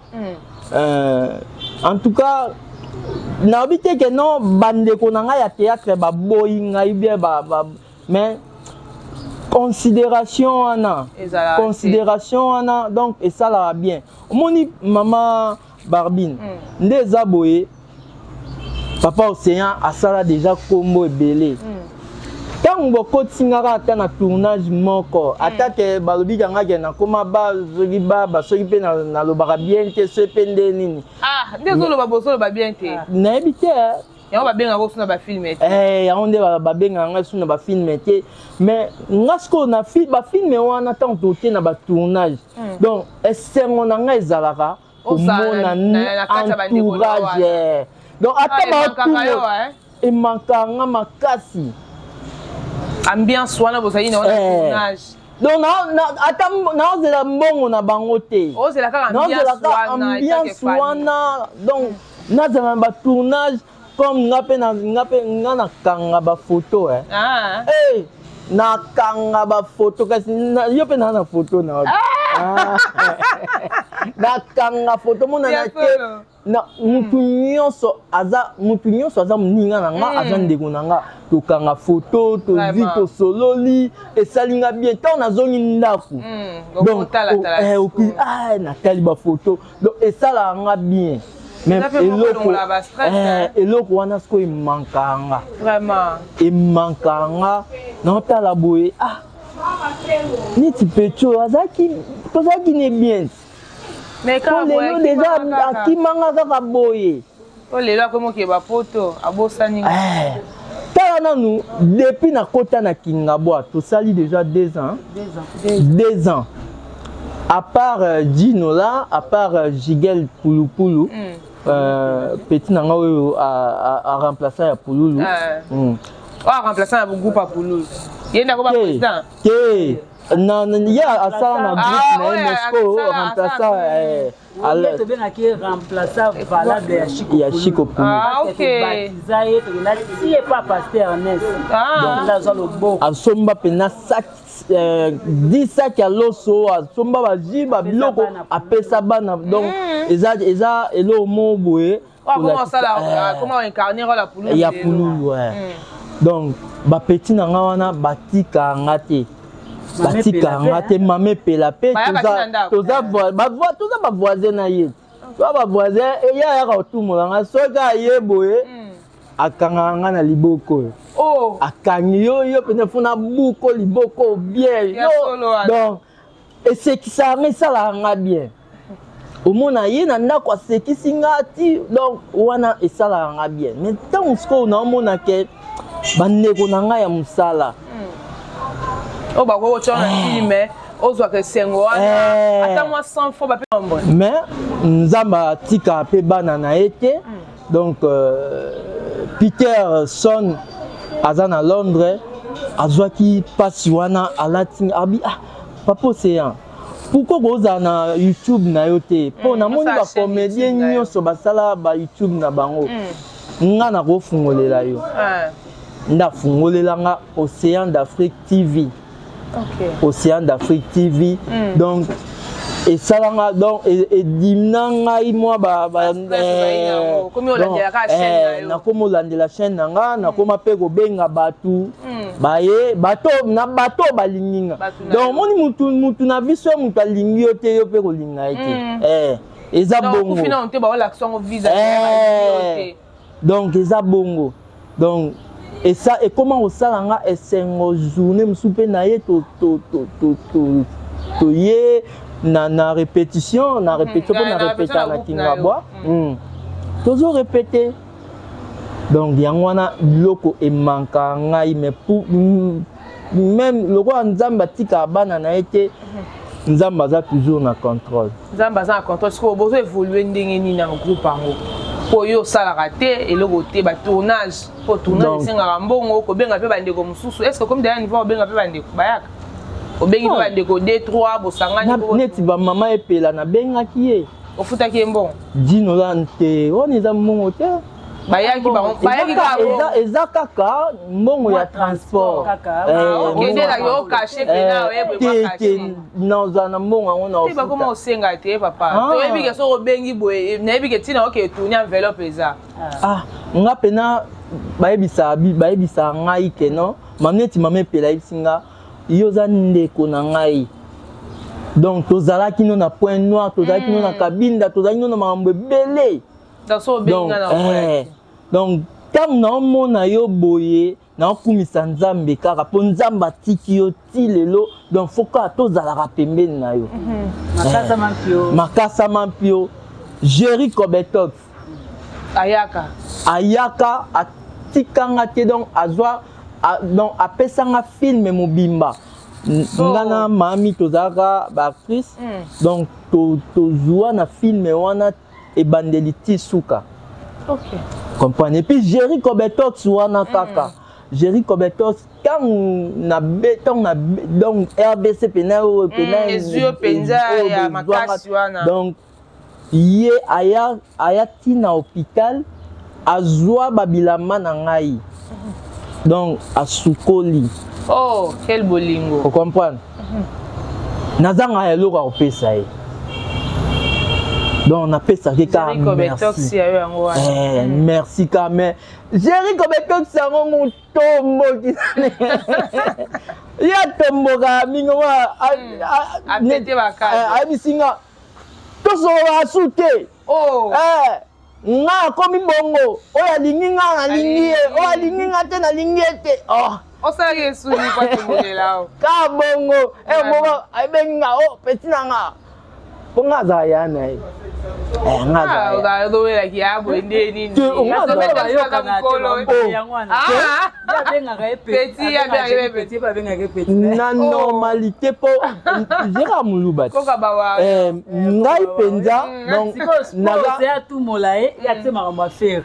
En tout cas, nayebi te ke non, bandeko na ngai ya théâtre baboyi ngai bien mais considération wana, Ezalaka te. considération wana, donc esalaka bien. Omoni, mama Barbine, nde eza boye, papa Océan asala déjà kombo ebele. Ntango bokotingaka ata na tournage moko, ata ke balobi kanga ke nakóma ba soki baba, soki mpe nalobaka bien te, soki mpe nde nini. Ah, nde ezoloba, bozoloba bien te. Nayebi te, eh. Yango babengaka oso na bafilm te. Yango nde babengaka ngai su na bafilm te. Mais nga sikoyo na bafilm wana, ntango toke na batournage, donc esengo na ngai ezalaka Ozala komona na kati ya bandeko na entourage, eh. Donc ata emankaka yo, baotumo eh? emankaka nga makasi. Ambiance wana bozali na wana tournage. Donc ata naozela mbongo na bango te. Ozela kaka ambiance Naozela kaka wana. Ambiance wana. Donc nazala na batournage comme nga mpe nga mpe nga nakanga bafoto, eh. Ah. Hey, nakanga bafoto, kasi yo mpe naa na foto na. Ah. Nakanga foto monana Ya te. solo. Na mutu nyonso aza, mutu nyonso aza moninga na nga, aza ndeko na nga. Tokanga foto, tozwi, tosololi, esali nga bien. Ntango nazongi ndako, donc okotalatala ah, natali bafoto, donc esalaka nga bien. Mais Eza mpe moko eloko elongola ba stress, hein. eloko wana sikoyo emankaka nga. Emankaka nga. Naotala boye, ah, neti petio azalaki, tozalaki ne bien. Mais Po kaka boye, lelo deja akimaka kaka. akimanga kaka boye. Po lelo akomi okeba poto, abosani. Tala nanu, depuis nakota na Kingabwa, tosali déjà 2 ans, 2 ans. À part Dino là, à part Jigel Pulupulu, petit na nga oyo aremplaça ya Pululu. Oyo aremplaça na groupe ya Pululu, ye ndako ba Te, président. Te, ye asala na groupe Ah, na ye, oyo mais sikoyo remplaça Ye tobengaki ye remplaçant valable ya Chiko. Ya Chiko Pululu. Ah, ok. Tobatiza ye, tokenda ti ye pa pasteur Ernest. Nde azwa loboko. Asomba mpena sac, 10 sac ya loso, asomba bajus, babiloko, bana. Apesa bana. Donc eza eloko moko boye. Oyo akoma osala, akoma incarner rôle ya Pululu. Ya Lelo. Pululu, ouais. Donc bapeti na nga wana batika nga te, Mame batika Pela nga pe, te. Mame Pela mpe. Bayaka ti na ndako. Toza bavoisin na ye, toza bavoisin. Ye ayaka kotumola nga. Soki aye boye, akangaka nga na liboko oyo. Oh. Akangi yo, yo mpenza funa buko liboko bien. Ya Yo solo wana. Donc esekisaka nga, esalaka nga bien. Omona ye na ndako, asekisi nga ti. Donc wana esalaka nga bien. Mais ntango sikoyo naomona ke bandeko na ngai ya mosala oyo bakoki kotya na film, ozwaka esengo wana, ata mwa 100 fois bape nombre. Mais Nzambe atikaka mpe bana na ye te. Donc Peter Son aza na Londres, azwaki mpasi wana, alati abi: "Ah, papa Océan, pourquoi kozala na YouTube na yo te?" Mpo namoni osala chaîne bacomédien YouTube na yo. Nyonso basala ba YouTube na bango, nga nakofungolela yo. Nde afungolela nga Océan d'Afrique TV. Océan d'Afrique TV. Donc esalanga, donc edimina ngai mwa ba Stress ozali na yango. Okomi olandela kaka chaîne na yo. Nakoma olandela chaîne na nga, nakoma mpe kobenga bato baye, bato na bato oyo balingi nga. Bato na Donc yo. omoni, mutu na biso, mutu alingi yo te, yo mpe kolinga ye te. Eza Donc bongo. okufi nano te, baolakisa yango visa te. Donc eza bongo. Donc esa ekoma kosala nga esengo. Journée mosusu mpe na ye toye na répétition, na répétition mpo na Na répéta répétition na na groupe na yo. Kingabwa. Tozo répéter. Donc yango wana biloko emankaka ngai, mais pour même lokola Nzambe atikaka bana na ye te, Nzambe aza toujours na contrôle. Nzambe aza na contrôle. Sikoyo bozo évolue ndenge nini na groupe yango? Mpo yo osalaka te eloko te, batournage, mpo tournage esengaka mbongo, kobenga mpe bandeko mosusu. Est ce que comme deya niveau obenga mpe bandeko bayaka, obengi mpe bandeko 2 3, bosangani? Neti bamama Epela, nabengaki ye. Ofutaki ye mbongo? Dino la te, wana eza mbongo te. Bayaki bango, bayaki kaka? Eza kaka mbongo ya transport. Okendelaki okashe mpena? Te te, nazala na mbongo yango. Na bakoma osenga te, papa. Toyebi ke soki obengi boye, nayebi ke ntina oke tourne, enveloppe eza. Ah, nga mpena bayebisaka ngai ke non, neti mama Epela ayebisi nga: yo oza ndeko na ngai. Donc tozalaki no na Point Noir, tozalaki no na Kabinda, tozalaki no na makambo ebele. Donc ntango naomona yo boye, naokumisa Nzambe kaka mpo Nzambe atiki yo ti lelo. Donc faut kaka tozalaka pembeni na yo. Makasa Mampio, Jerry Cobetox. Ayaka? Ayaka, atikanga te. Donc azwa, donc apesanga film mobimba. Nga na mami tozalaka baactrice, donc tozwa na film wana ebandeli ti suka. Comprendre? Et puis Jerry Cobetox wana kaka, Jerry Cobetox, ntango na be, ntango na donc RBC mpena oyo mpena ezwi yo mpenza ya makasi wana. Donc ye aya ntina hôpital, azwa babilamba na ngai, donc asukoli. Oh, quel bolingo! Ocomprendre? Nazanga eloko ya kopesa ye, donc napesaki kaka merci. Merci kaka. Mais Jerry Cobetox yango motomboki, ye atombokaka mingi. Ayebisi nga: tosolola su te. Nga akomi bongo, oyo alingi nga nalingi ye, oyo alingi nga te nalingi ye te. Oh. Osalaki esuni po atombolela? Ka bongo moko ayebengi nga: o petit na nga, mpo nga azala ya na ye. Nga azala owelaki ya boye nde nini? Mokolo. Petit, abengaka petit. Na normalité, mpo zeka moluba te. Ngai mpenza donc atumola ye, ye atie makambo ya Ferre.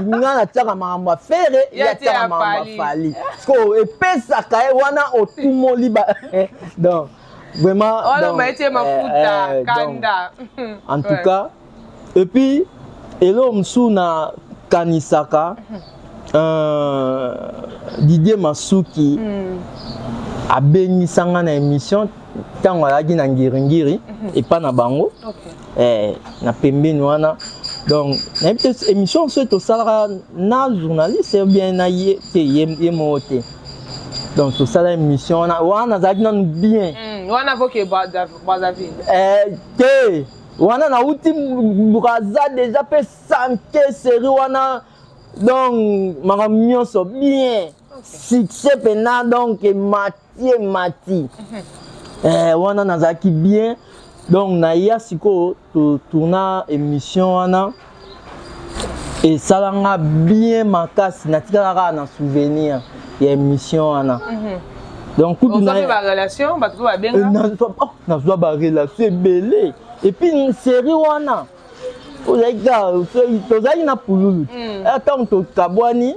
Nga natiaka makambo ya Ferre, ye atiaka makambo ya Fally. Siko epesaka ye wana otumoli ba, donc vraiment. Wana mayetie mafuta kanda. En tout cas, et puis eloko mosusu nakanisaka, Didier Masuki abengisanga na émission ntango azalaki na Ngiringiri epa na bango, na pembeni wana. Donc nayebi te émission soki tosalaka na journaliste bien na ye te, ye moko te. Donc tosala émission wana, wana nazalaki nanu bien. Wana voke Brazzaville? Te, wana nauti Braza déjà mpe santé série wana. Donc makambo nyonso bien, succès mpena, donc emati emati. Wana nazalaki bien. Donc naya sikoyo totourna émission wana, esalanga bien makasi. Natikala kaka na souvenir ya émission wana. Donc kutu barelation, bato mpe babenga? Nazwa barelation ebele. Et puis série wana ozalaki kaka, tozalaki na Pululu. Ntango tokabwani,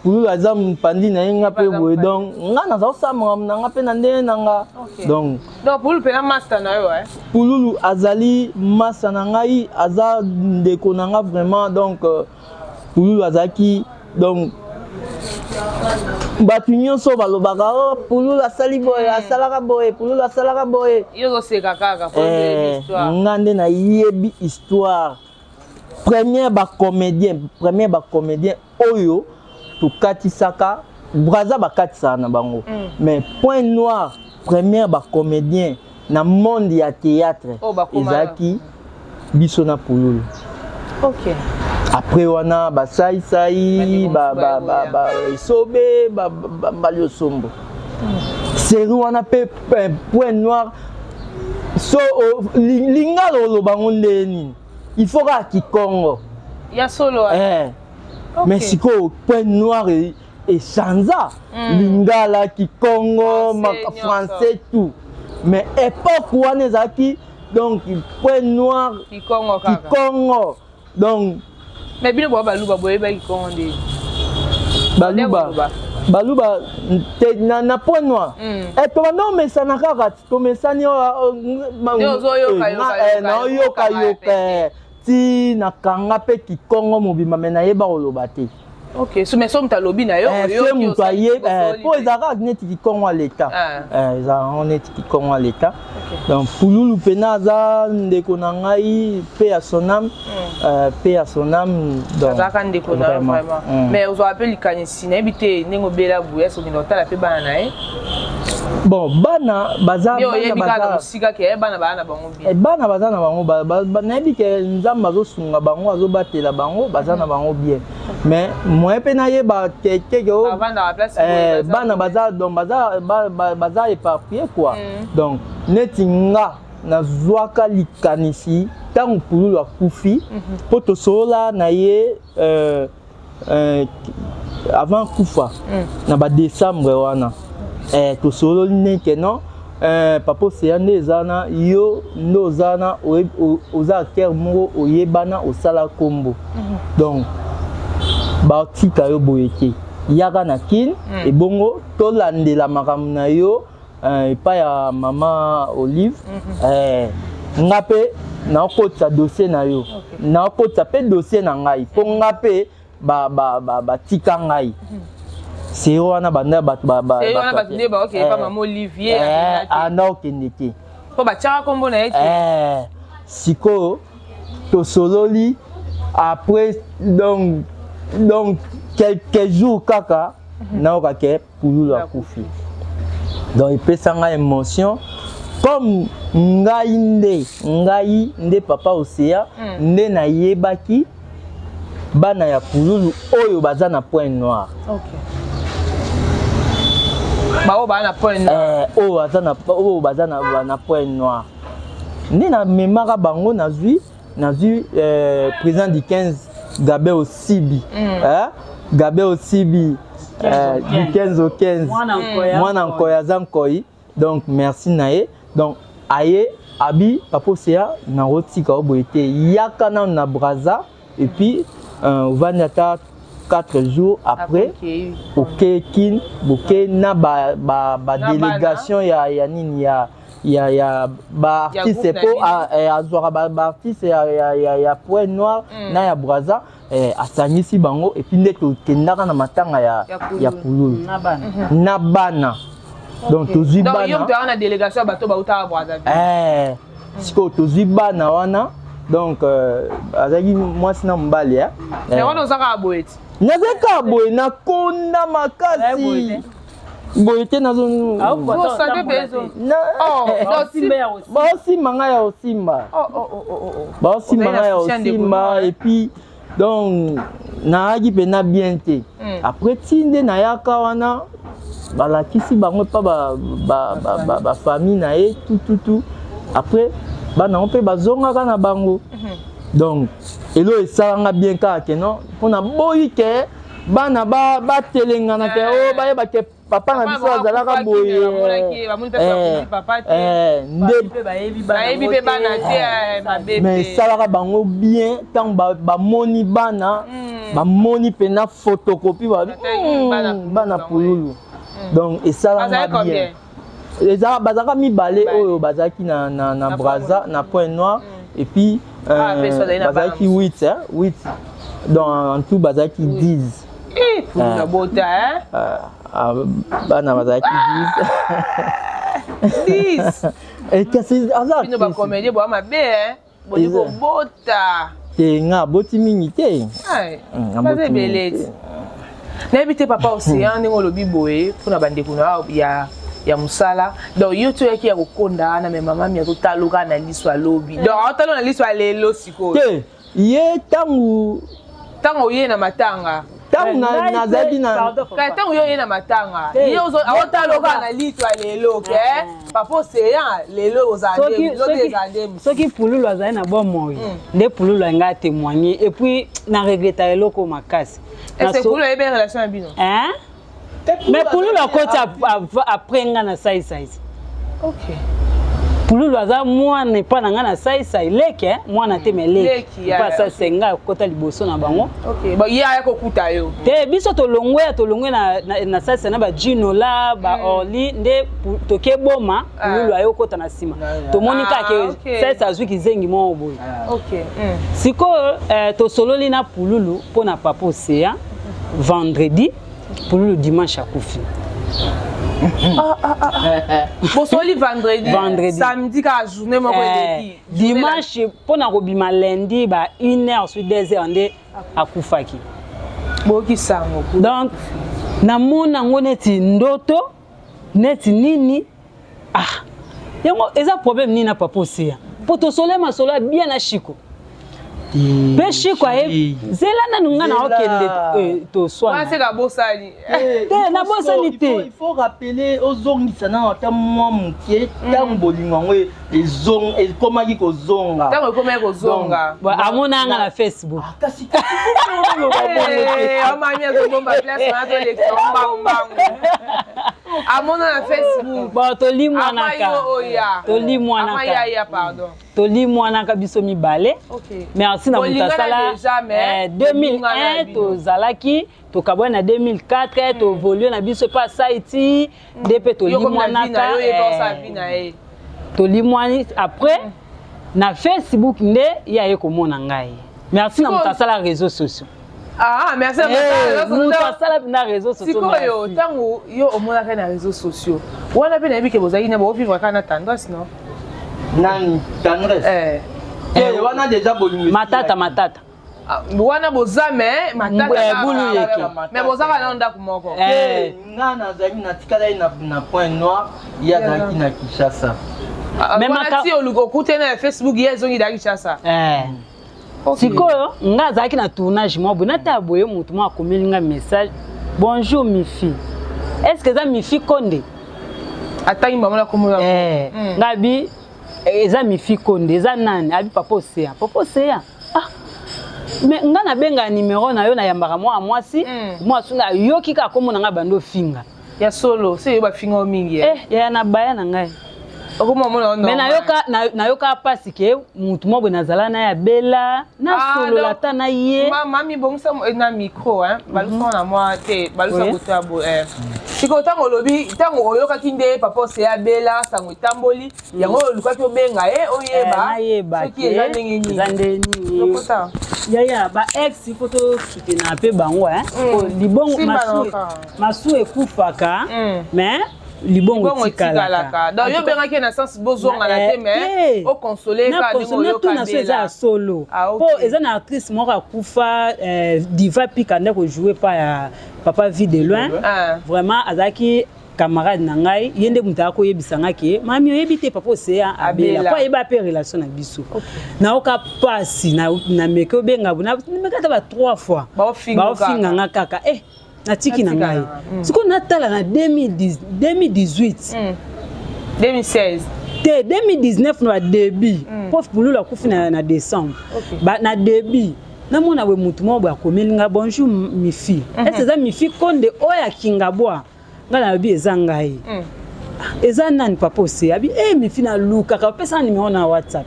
Pululu aza mopandi na ye, nga mpe boye. Donc nga naza kosala makambo na nga mpe na ndenge na nga. Donc Donc Pululu mpena master na yo? Pululu azali masa na ngai, aza ndeko na nga vraiment. Donc Pululu azalaki, donc bato nyonso balobaka: o Pululu asali boye, asalaka boye, Pululu asalaka boye. Yo ozoseka kaka? Nga nde nayebi histoire. Première bacomédien, première bacomédien oyo tokatisaka Braza, bakatisaka na bango, mais Point Noir, première bacomédien na monde ya théâtre ezalaki biso na Pululu. Après wana basaisai, esobe, bambali, osombo série wana mpe Point Noir. So lingala oloba ngo nde nini? Il faut kaka kikongo. Ya solo. Eh. Mais sikoyo Point Noir echanza lingala, kikongo, français, tout. Mais époque wana ezalaki donc Point Noir kikongo kaka. Kikongo, donc. Mais bino boa Baluba, boyeba kikongo nde? Baluba, Baluba te. Na Point Noir tobanda omesana kaka, tomesani. Naoyokayoka ti nakanga mpe kikongo mobimba, me nayeba koloba te. Ok, so mais so moto alobi na yo? Se moto aye, mpo ezalaka neti kikongo ya leta, ezalaka neti kikongo ya leta. Donc Pululu mpena aza ndeko na ngai mpe ya sonam, mpe ya sonam. Azalaka ndeko na yo vraiment. Mais ozwaka mpe likanisi, nayebi te ndenge obela boye, okende kotala mpe bana na ye? Bon, bana baza oyebi kaka mosika ke bana baa na bango bien? Bana baza na bango, nayebi ke Nzambe azosunga bango, azobatela bango, baza na bango bien. Mais moyen mpe nayeba keke bana baza, donc baza éparpillé quoi. Donc neti nga nazwaka likanisi ntango Pululu akufi, mpo tosolola na ye avant kufa na badécembre wana. Tosololi ndenge non, papa Oseya nde eza na yo, nde oza na oza acteur moko oyebana, osala nkombo, donc batika yo boye te, yaka na Kine. Ebongo tolandela makambo na yo epai ya mama Olive. Nga mpe naokotisa dossier na yo, naokotisa mpe dossier na ngai, mpo nga mpe batika ngai seri wana banda bato. Anda okende te. Mpo batiaka nkombo na ye te. Sikoyo tosololi après, donc quelques jours kaka nayoka ke Pululu akufi. Donc epesa ngai émotion, comme ngai nde papa Océan nde nayebaki bana ya Pululu oyo baza na Point Noir. Baoyo baa na Point Noir? Oyo baza na Point Noir nde namemaka bango. Nazwi président du 15, Gabe Osibi, eh? Gabe Osibi, du 15 au 15, mwana nkoyi aza nkoi. Donc merci na ye. Donc aye abi: "Papa Océan, nakotika o boye te, yaka nanu na Braza et puis ovandi ata 4 jours, après oke Kin." Boke na badélégation ba ya nini, ya baartiste, mpo azwaka baartiste ya Point Noir na ya Braza, asangisi bango et puis nde tokendaka na matanga ya Pululu na bana. Donc tozwi bana na délégation ya bato bautaka Brazzaville. Sikoyo tozwi bana wana, donc azalaki mwasi na mobali. Wana ozaka boye ti? Nazali kaka boye, nakonda makasi boye te. Baosimba ngai ya osimba, baosimba ngai ya osimba. Et puis donc nayaki mpena bien te. Après ti nde nayaka wana, balakisi bango epa bafamille na ye, tututu. Après bana yango mpe bazongaka na bango. Donc elo esalanga bien kaka ke non, mpona boyi ke bana batelengana ke o bayeba ke papa na biso azalaka boye. Nde mais esalaka bango bien ntango bamoni bana, bamoni mpena photocopie, bana Pululu. Donc esalanga bien. Bazalaka mibale oyo bazalaki na Braza, na Point Noir, et puis bazalaki 8, 8, donc en tout bazalaki 10. Bota. Bana bazalaki 10. 10. Kasi aza bino bacomédien boya mabe, boni kobota? Te, nga aboti mingi te. Baza ebele ti. Nayebi te, papa Océan, ndenge olobi boye mpona bandeko na ya mosala. Donc yo ti oyaki ya kokonda wana, me mama mi azotaluka na liso alobi, donc aotala na liso alelo sikoyo? Te, ye ntango Ntango oye na matanga. Ntango nazalaki na ntango yo oye na matanga, ye aotala okaa na litwa lelo ke Papa Océan lelo ozala nde. Soki Pululu azali na bomoi nde Pululu alinga atémoigner. Et puis na regretta eloko makasi. Pululu ayebi relation na bino? Mais Pululu akoti après nga na Saisai. Pululu aza mwana epa na ngai na Saisai, leke mwana te, mais leki epa Saisai. Ngai akota liboso na bango. Ye aya kokuta yo? Te, biso tolongwe ya tolongwe na Saisai na bajinola baorli nde toke boma. Pululu aye okota na nsima, tomoni kaka Saisai azwi kizengi moko boye. Sikoyo tosololi na Pululu mpo na Papa Océan vendredi, Pululu dimanche akufi. Ah, ah, ah. Bosoli vendredi? Vendredi. Samedi kaka journée moko eleki. Dimanche mpona kobima lundi ba 1 heure sur 2 heures nde akufaki. Boyoki sango? Donc namona yango neti ndoto, neti nini. Ah, yango eza problème nini na Papa Océan? Mpo tosole masolo ya bien na Shiko mpe Shiko aye zela nanu nga na okende toswana. Bosali? Te, nabosani te. Il faut rappeler, ozongisa nano ata mwa moke ntango bolingo yango ekomaki kozonga. Ntango ekomaki kozonga. Amonanga na Facebook. Kasi amami azobomba place wana, tolekisa mbangu. Amona na Facebook. Bon, tolimwanaka, tolimwanaka. Pardon. Tolimwanaka biso mibale. Merci na moto asala. 2001 tozalaki, tokabwani na 2004, toévoluer na biso epa saiti nde mpe tolimwanaka. Tolimwani après na Facebook nde ye aye komona ngai. Merci na moto asala réseaux sociaux. Ah, merci. Moto asala na réseaux sociaux. Sikoyo ntango yo omonaka na réseaux sociaux wana mpe, nayebi ke bozalaki na bovivre kaka na Tendresse, non? Nani, Tendresse? Eh, wana déjà bolingo. Matata, Matata. Wana boza me Matata bulu yeke. Mais bozaka na ndako moko? Nga nazalaki, natikalaki na Point Noir, ye azalaki na Kinshasa. Wana ti oluka okutani na Facebook, ye ezongi da Kinshasa. Sikoyo nga azalaki na tournage mwa boye, natala boye, motu moko akomeli nga message: "Bonjour Mifi, est ce que eza Mifi Konde?" Atangi bango na kombo? Nga bi eza Mifi Konde, eza nani? Abi Papa Océan. Papa Océan, ah, mais nga nabengaka nimero na yo, nayambaka mwana mwasi. Mwasi nayoki kaka kombo na ngai, bando ofinga. Ya solo, se yo bafinga yo mingi? Eh, yaya na baya na ngai. Mais nayoka, nayoka mpasi ke mutu moko boye nazala na ye abela, nasolola ata na ye. Mami, bongisa na micro, balusa na mwa te, balusa koto ya boye. Sikoyo ntango olobi, ntango oyokaki nde Papa Oseya abela, sango etamboli yango, oyo olukaki obenga ye, oyeba soki eza ndenge nini? Eza ndenge nini, yaya? Ba ex, il faut tosoutenir mpe bango. Libongo masu ekufaka, mais libongo etikalaka. Donc yo obengaki na sens bozongana te, mais oconsoler kaka ndenge oyoka. So eza ya solo, mpo eza na actrice moko akufa, Diva Pika, nde kojouer pa ya Papa Vie de Loin. Vraiment azalaki camarade na ngai. Ye nde moto akoyebisa nga ke: "Mami, oyebi te, Papa Océan abela." Po ayeba mpe relation na biso. Nayoka mpasi, nameki obenga, nameki ata ba trois fois, baofinga nga kaka. Eh, natiki na ngai. Sikoyo natala na 2018. 2016? Te, 2019 na badébut. Prof Pululu akufi na décembre. Na début namona boye, motu moko boye akomeli nga: "Bonjour Mifi, ese eza Mifi Konde oyo akinga bwa?" Ngai nalobi: "Eza ngai." "Eza nani?" "Papa Ose." Abi: "E Mifi, nalukaka, opesanga nimero na WhatsApp."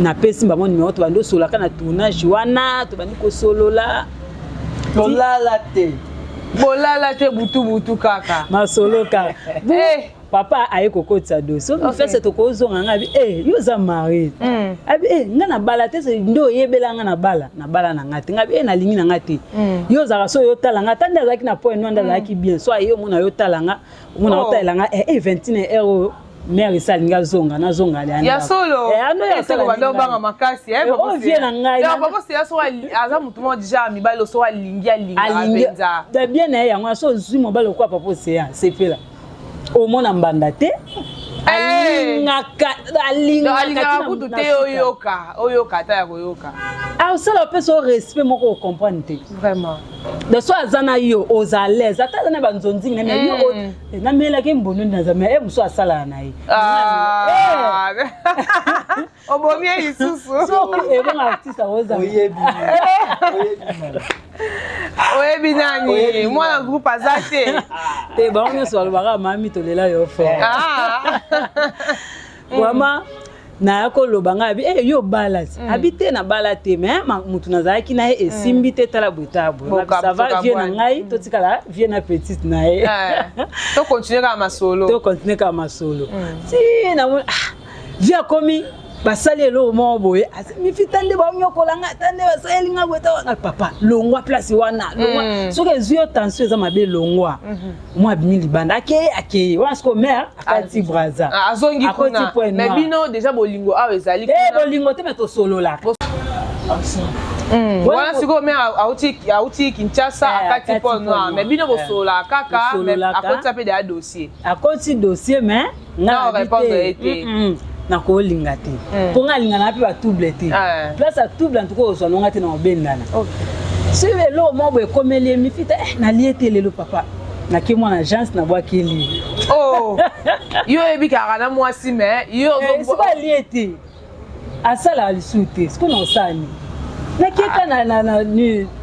Napesi bango nimero, tobandi osololaka na tournage wana, tobandi kosolola. Tolala te. Bolala te, butu butu kaka. Masolo kaka. Papa aye kokotisa dossier: "Mifese, tokozonga." Nga abi: "E, yo oza marié?" Abi: "E, nga na bala te." Nde oyebela nga na bala, na bala na nga te. Nga abi: "E, nalingi na nga te. Yo ozalaka so yotala nga ata nde azalaki na Point Noir, nde azalaki bien so aye omona yotala nga, omona otalela nga e 21 heure oyo mare esi alingi azonga, nazonga." Ya solo, obanga makasi. Vie na ngai. Papa Seya so aza motu moko déjà mibali, so alingi, alingaka mpenza. Bien na ye yango. So ozwi mobali okwa Papa Oseya, sepela, omona mbanda te. Alingaka, alingaka kutu te oyoka, oyoka ata ya koyoka. Osala, opesa o respect moko, ocomprendre te. Vraiment. Donc so aza na yo, oza à l'aise, ata aza na banzonzingi na me yo, namelaki mbono naza me e mosu asalaka na ye. Obomi ye lisusu. Soki ebongo artiste akozala. Oyebi nani mwana groupe aza te. Te, bango nyonso balobaka mami tolela yo fort. Vraiment, naya koloba ngai abi eh, yo bala ti abi te, nabala te, mais motu nazalaki na ye esimbi te, tala boye, tala boye, ça va, vie na ngai totikala vie na petite na ye. Tocontinue kaka masolo. Tocontinue kaka masolo ti namoni vie akomi, basali eloko moko boye, mifita nde banyokola nga, ta nde basaleli nga boye, ta papa longwa place wana, longwa. Soki ezwi yo tension, eza mabe, longwa. Mwa abimi libanda, akeye, akeye wana sikoyo mare akati Braza. Azongi kuna, mais bino déjà bolingo awa ezali? Bolingo te, mais tosololaka. Wana sikoyo mare auti Kinshasa, akati Pointe-Noire, mais bino bosololaka kaka, akotisa mpe deya dossier? Akoti dossier, mais nga répondre te. Nakolinga te, mpo nga alingana mpe batrouble te. Place ya trouble en tout cas ozwa nonga te na obendana. Soki eloko moko boye ekomeli ye, mifita nalie te lelo papa, nake mwana agence, nabwakeli. Yo oyebi kaka na mwasi, mais yo Soki alie te, asalaka lisusu te, sikoyo na osala nini? Nakieka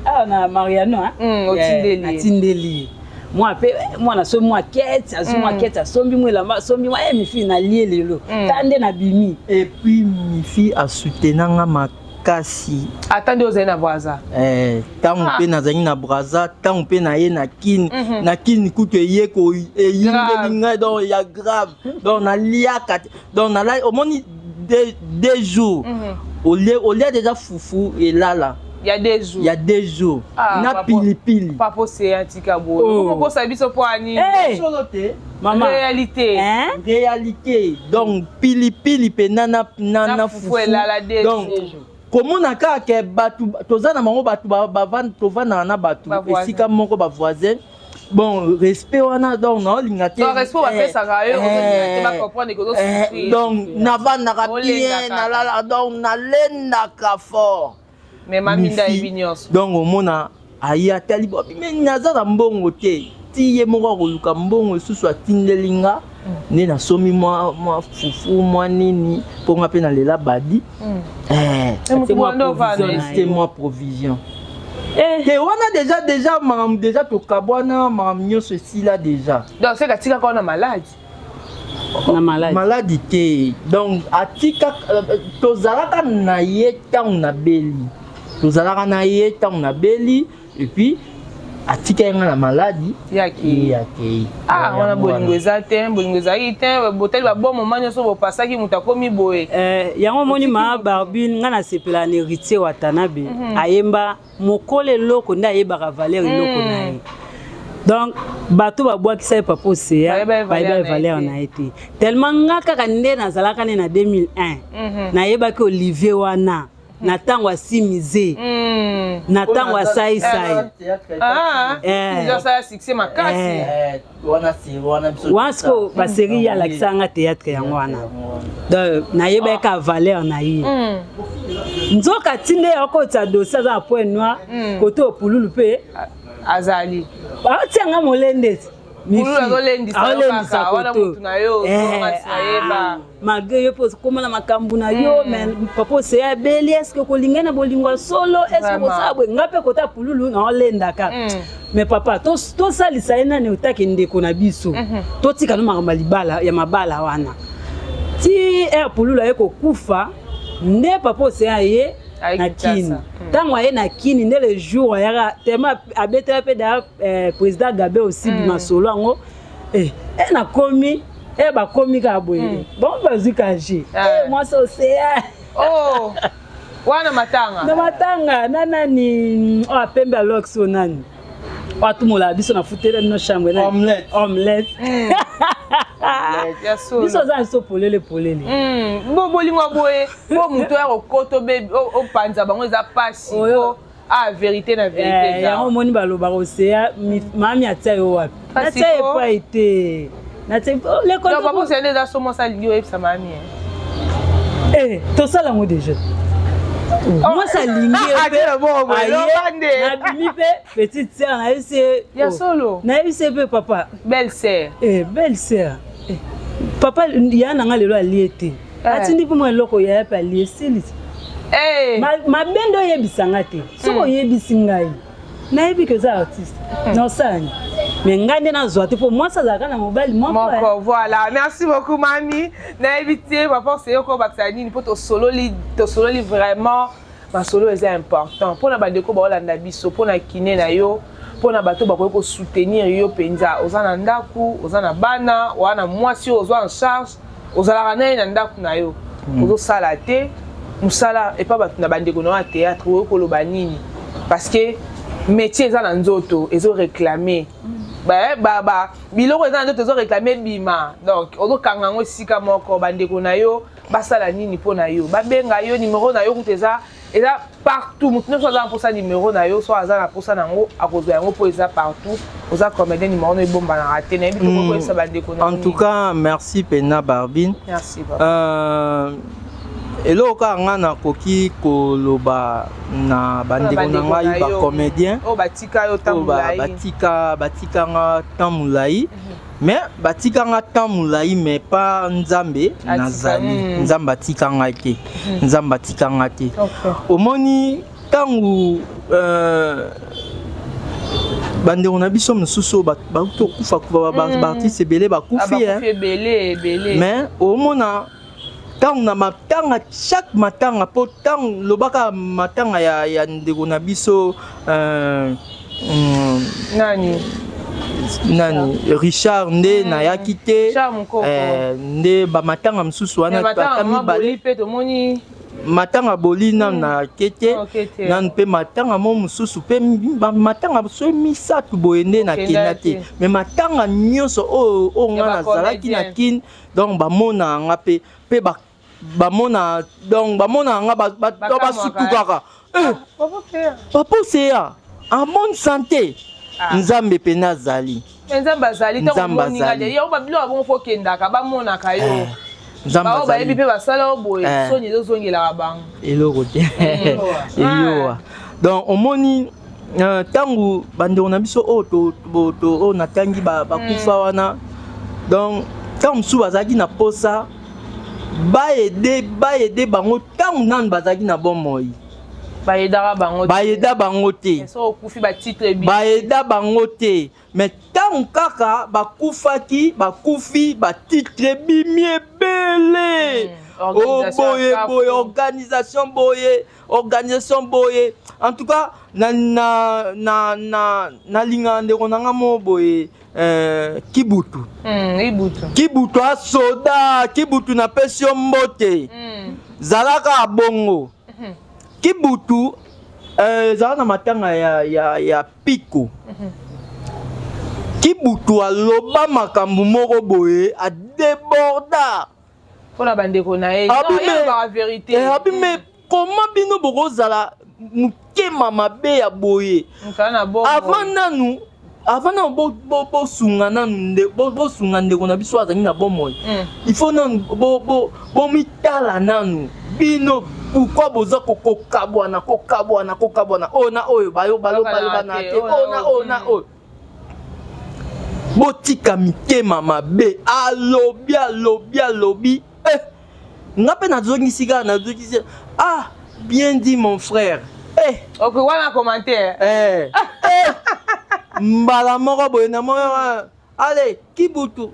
awa na Mariano, natindeli ye mwa mpe mwana asombi mwa kete, azwi mwa kete, asombi mwa elamba, asombi mwa mifi, nalie lelo, ta nde nabimi. Et puis mifi asoutenanga makasi. Ata nde ozali na Braza? Ntango mpe nazali na Braza, ntango mpe naye na Kini, na Kini kutu eye eyindeli ngai, donc ya grave, donc naliaka te, donc nalali, omoni 2 jours olia déjà fufu elala. Ya 2 jours? Ya 2 jours na pilipili. Papa Oseya, tika boye, okokosa biso mpo ani? Solo te. Mama. Réalité. Réalité, donc pilipili mpenza na fufu elala. Donc komona kaka ke bato toza na bango, bato tovandaka na bato esika moko, bavoisin, bon, respect wana, donc naolinga te. Respect bapesaka yo, bacomprendre. Donc navandaka bien, nalala, donc nalendaka fort. Mais maminda ayebi nyonso. Donc omona aye, atali bobi, me naza na mbongo te, ti ye moko akoluka mbongo lisusu, atindeli nga nde nasombi mwa fufu, mwa nini, mpo nga mpe nalela badi te, mwa provision te wana. Déjà makambo déjà tokabwana, makambo nyonso esila déjà. Donc seka atikaka wana maladi? Na maladi? Maladi te, donc atika, tozalaka na ye ntango nabeli, tozalaka na ye ntango nabeli, et puis atika ye nga na maladi. Yaki. Akei. Ah, wana bolingo eza te, bolingo ezalaki te, botali babon moment nyonso bopasaki, moto akomi boye. Yango omoni, maa Barbine, ngai nasepela na Héritier Watanabe, ayemba mokolo eloko nde ayebaka valeur eloko na ye. Donc bato babwakisa ye papa Oseya, bayeba valeur na ye te. Tellement nga kaka nde nazalaka nde na 2001, nayebaki Olivier wana na ntango asimize, na ntango asaisai. Asala succès makasi. Wana sikoyo basérie ye alakisaka nga théâtre yango wana, donc nayebaki ka valeur na ye. Nzoka ti nde akotisa dossier, aza na Pointe-Noire, kote opululu mpe azali. Aotianga molende ti. Azolendisa koto, malgré yo mpe okóma na makambo na yo, mais papa Oseya abeli, est-ce kolingai na bolingo ya solo, est-ce kosala boye? Nga mpe kota pululu naolendaka, mais papa, tosalisa ye nani, otake ndeko na biso, totika no makambo ya libala ya mabala wana ti ere pululu aye kokufa. Nde papa Oseya ye na Kini, ntango aye na Kini nde le jour ayaka tema abetela mpe da président Gabe osibi masolo yango, nakomi bakomi kaka boye, bango bazwi cachet, mwasi Oseya. Wana matanga? Na matanga na nani oyo apembe alox, oyo nani oyo atumolaka biso na futela bino chambre. Omelette. Omelette. Biso oza na biso polele polele. Bo bolingo boye po moto ya kokota opanza bango eza pasi. Ah, vérité na vérité. Yango omoni balobaka Oseya, mami atia yo wapi? Natia epai te. Natie oh, le Donc papa Océan eza so mwasi alingi oyebisa mami. Eh, tosala yango déjà. Oh. Mwasi alingi ye nabimi mpe petite sœur nayebisi ye ya solo nayebisi ye mpe papa belle sœur eh, belle sœur eh. Papa ya na nga lelo alie te eh. Atindi mpe mwa eloko yaya mpe alie silisi eh. Mabe nde oyebisa nga te soki oyebisi ngai nayebi ke oza artiste naosala mais ngai nde nazwa te mpo mwasi azalaka na mobali moko. Voilà, merci beaucoup mami. Nayebi te papa Oseyo kobakisa nini mpo tosololi, tosololi vraiment masolo eza important mpona bandeko baolanda biso, mpona kine na yo, mpona bato bakoki kosoutenir yo mpenza. Oza na ndako, oza na bana, oza na mwasi oyo ozwa en charge, ozalaka na ye na ndako na yo, ozosala te mosala epa bato na bandeko na yo ya théâtre, oyoki koloba nini? Parce que métier eza na nzoto, ezoréclame ba, biloko eza na nzoto, ezoréclame bima. Donc ozokanga yango esika moko. Bandeko na yo basala nini mpo na yo? Babenga yo, numéro na yo kuta eza partout. Moto nyonso aza na mposa numéro na yo, so aza na mposa nango akozwa yango mpo eza partout. Oza comédien, numéro no ebombanaka te. Nayebi te, koyebisa bandeko na. En tout cas, merci pena Barbine. Merci. Eloko kaka nga nakoki koloba na bandeko na ngai bacomédien oyo batika yo ntango batika, batika nga temps molai, mais batika nga temps molai, mais pa Nzambe nazali. Nzambe atika ngai te, Nzambe atika nga te. Omoni ntango bandeko na biso mosusu oyo bauti kokufa kufa, baartiste ebele bakufi, mais omona ntango na matanga, chaque matanga, mpo ntango lobaka matanga ya ndeko na biso nani? Nani, Richard nde nayaki te. Nde bamatanga mosusu wana ata mibale, matanga boli nanu nake te nanu, mpe matanga mo mosusu, mpe matanga so misato boye nde nakenda te. Mais matanga nyonso oyo oyo nga nazalaki na Kine, donc bamona nga mpe bamona, donc bamona nga, basutukaka: "Papa Oseya en bonne santé." Nzambe mpena azali. Nzambe azali. Nzambe azali. Yango babiloko bongo fo okendaka, bamonaka yo. Bao bayebi mpe basala oyo boye, soni ezozongelaka bango. Eloko te eyowa. Donc omoni ntango bandeko na biso oyo oyo natangi bakufa wana, donc ntango mosusu bazalaki na posa baaider, baaider bango ntango nanu bazalaki na bomoi. Baaidaka bango. Baaida bango te. Okufi, batitre. Baaida bango te, mais ntango kaka bakufaki, bakufi, batitre bimi ebele. Oh, boye boye, organisation boye, organisation boye. En tout cas na nalingaka ndeko na nga moko boye, Kibutu. Ibutu. Kibutu asoda, Kibutu napesi yo mbote. Zalaka bongo Kibutu. Ezala na matanga ya Piko. Kibutu aloba makambo moko boye, adéborda. Mpona bandeko na ye. Vérité. Abi me koma bino bokozala motema mabe ya boye avant nanu bosunga nanu, bosunga ndeko na biso azali na bomoi. Il faut nanu bomitala nanu bino. Pourquoi boza kokabwana, kokabwana, kokabwana, oyo na oyo bayo balobana te, oyo na oyo na oyo? Botika mitema mabe. Alobi, alobi, alobi. Eh, nga mpe nazongisi kaka, nazongisi: "Ah, bien dit mon frère." Eh. Ok, wana commentaire. Eh. Eh. Mbala moko boye na moko, allez Kibutu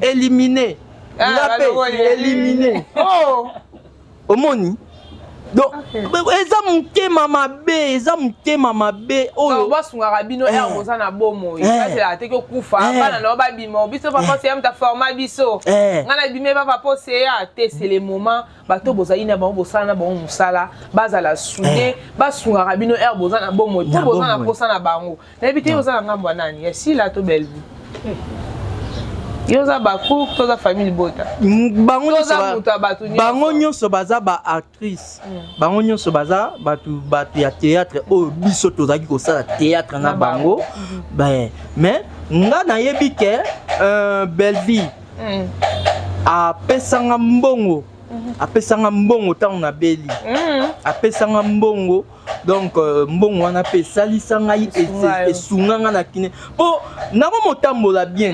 éliminé. Ah, nga mpe éliminé. Oh. Omoni, donc eza motema mabe, eza motema mabe oyo. Basungaka bino ere boza na bomoi, bazelaka te kokufa, bana na yo babima biso. Papa Oseya moto aforma biso, ngai nabimi pa Papa Oseya te. C'est le moment bato bozali na bango, bosala na bango mosala, bazala soudés, basungaka bino ere boza na bomoi, mpo boza na posa na bango. Nayebi te, oza na ngambo ya nani, ya Sila to Bellevue? Yo oza bacour to oza famille libota? Bango nyonso baza baactrice, bango nyonso baza bato ya théâtre oyo biso tozalaki kosala théâtre na bango. Mais Nga nayebi ke Bellevie apesanga mbongo, apesanga mbongo ntango nabeli, apesanga mbongo. Donc mbongo wana mpe esalisa ngai, esunga ngai na kiné, mpo nako motambola bien,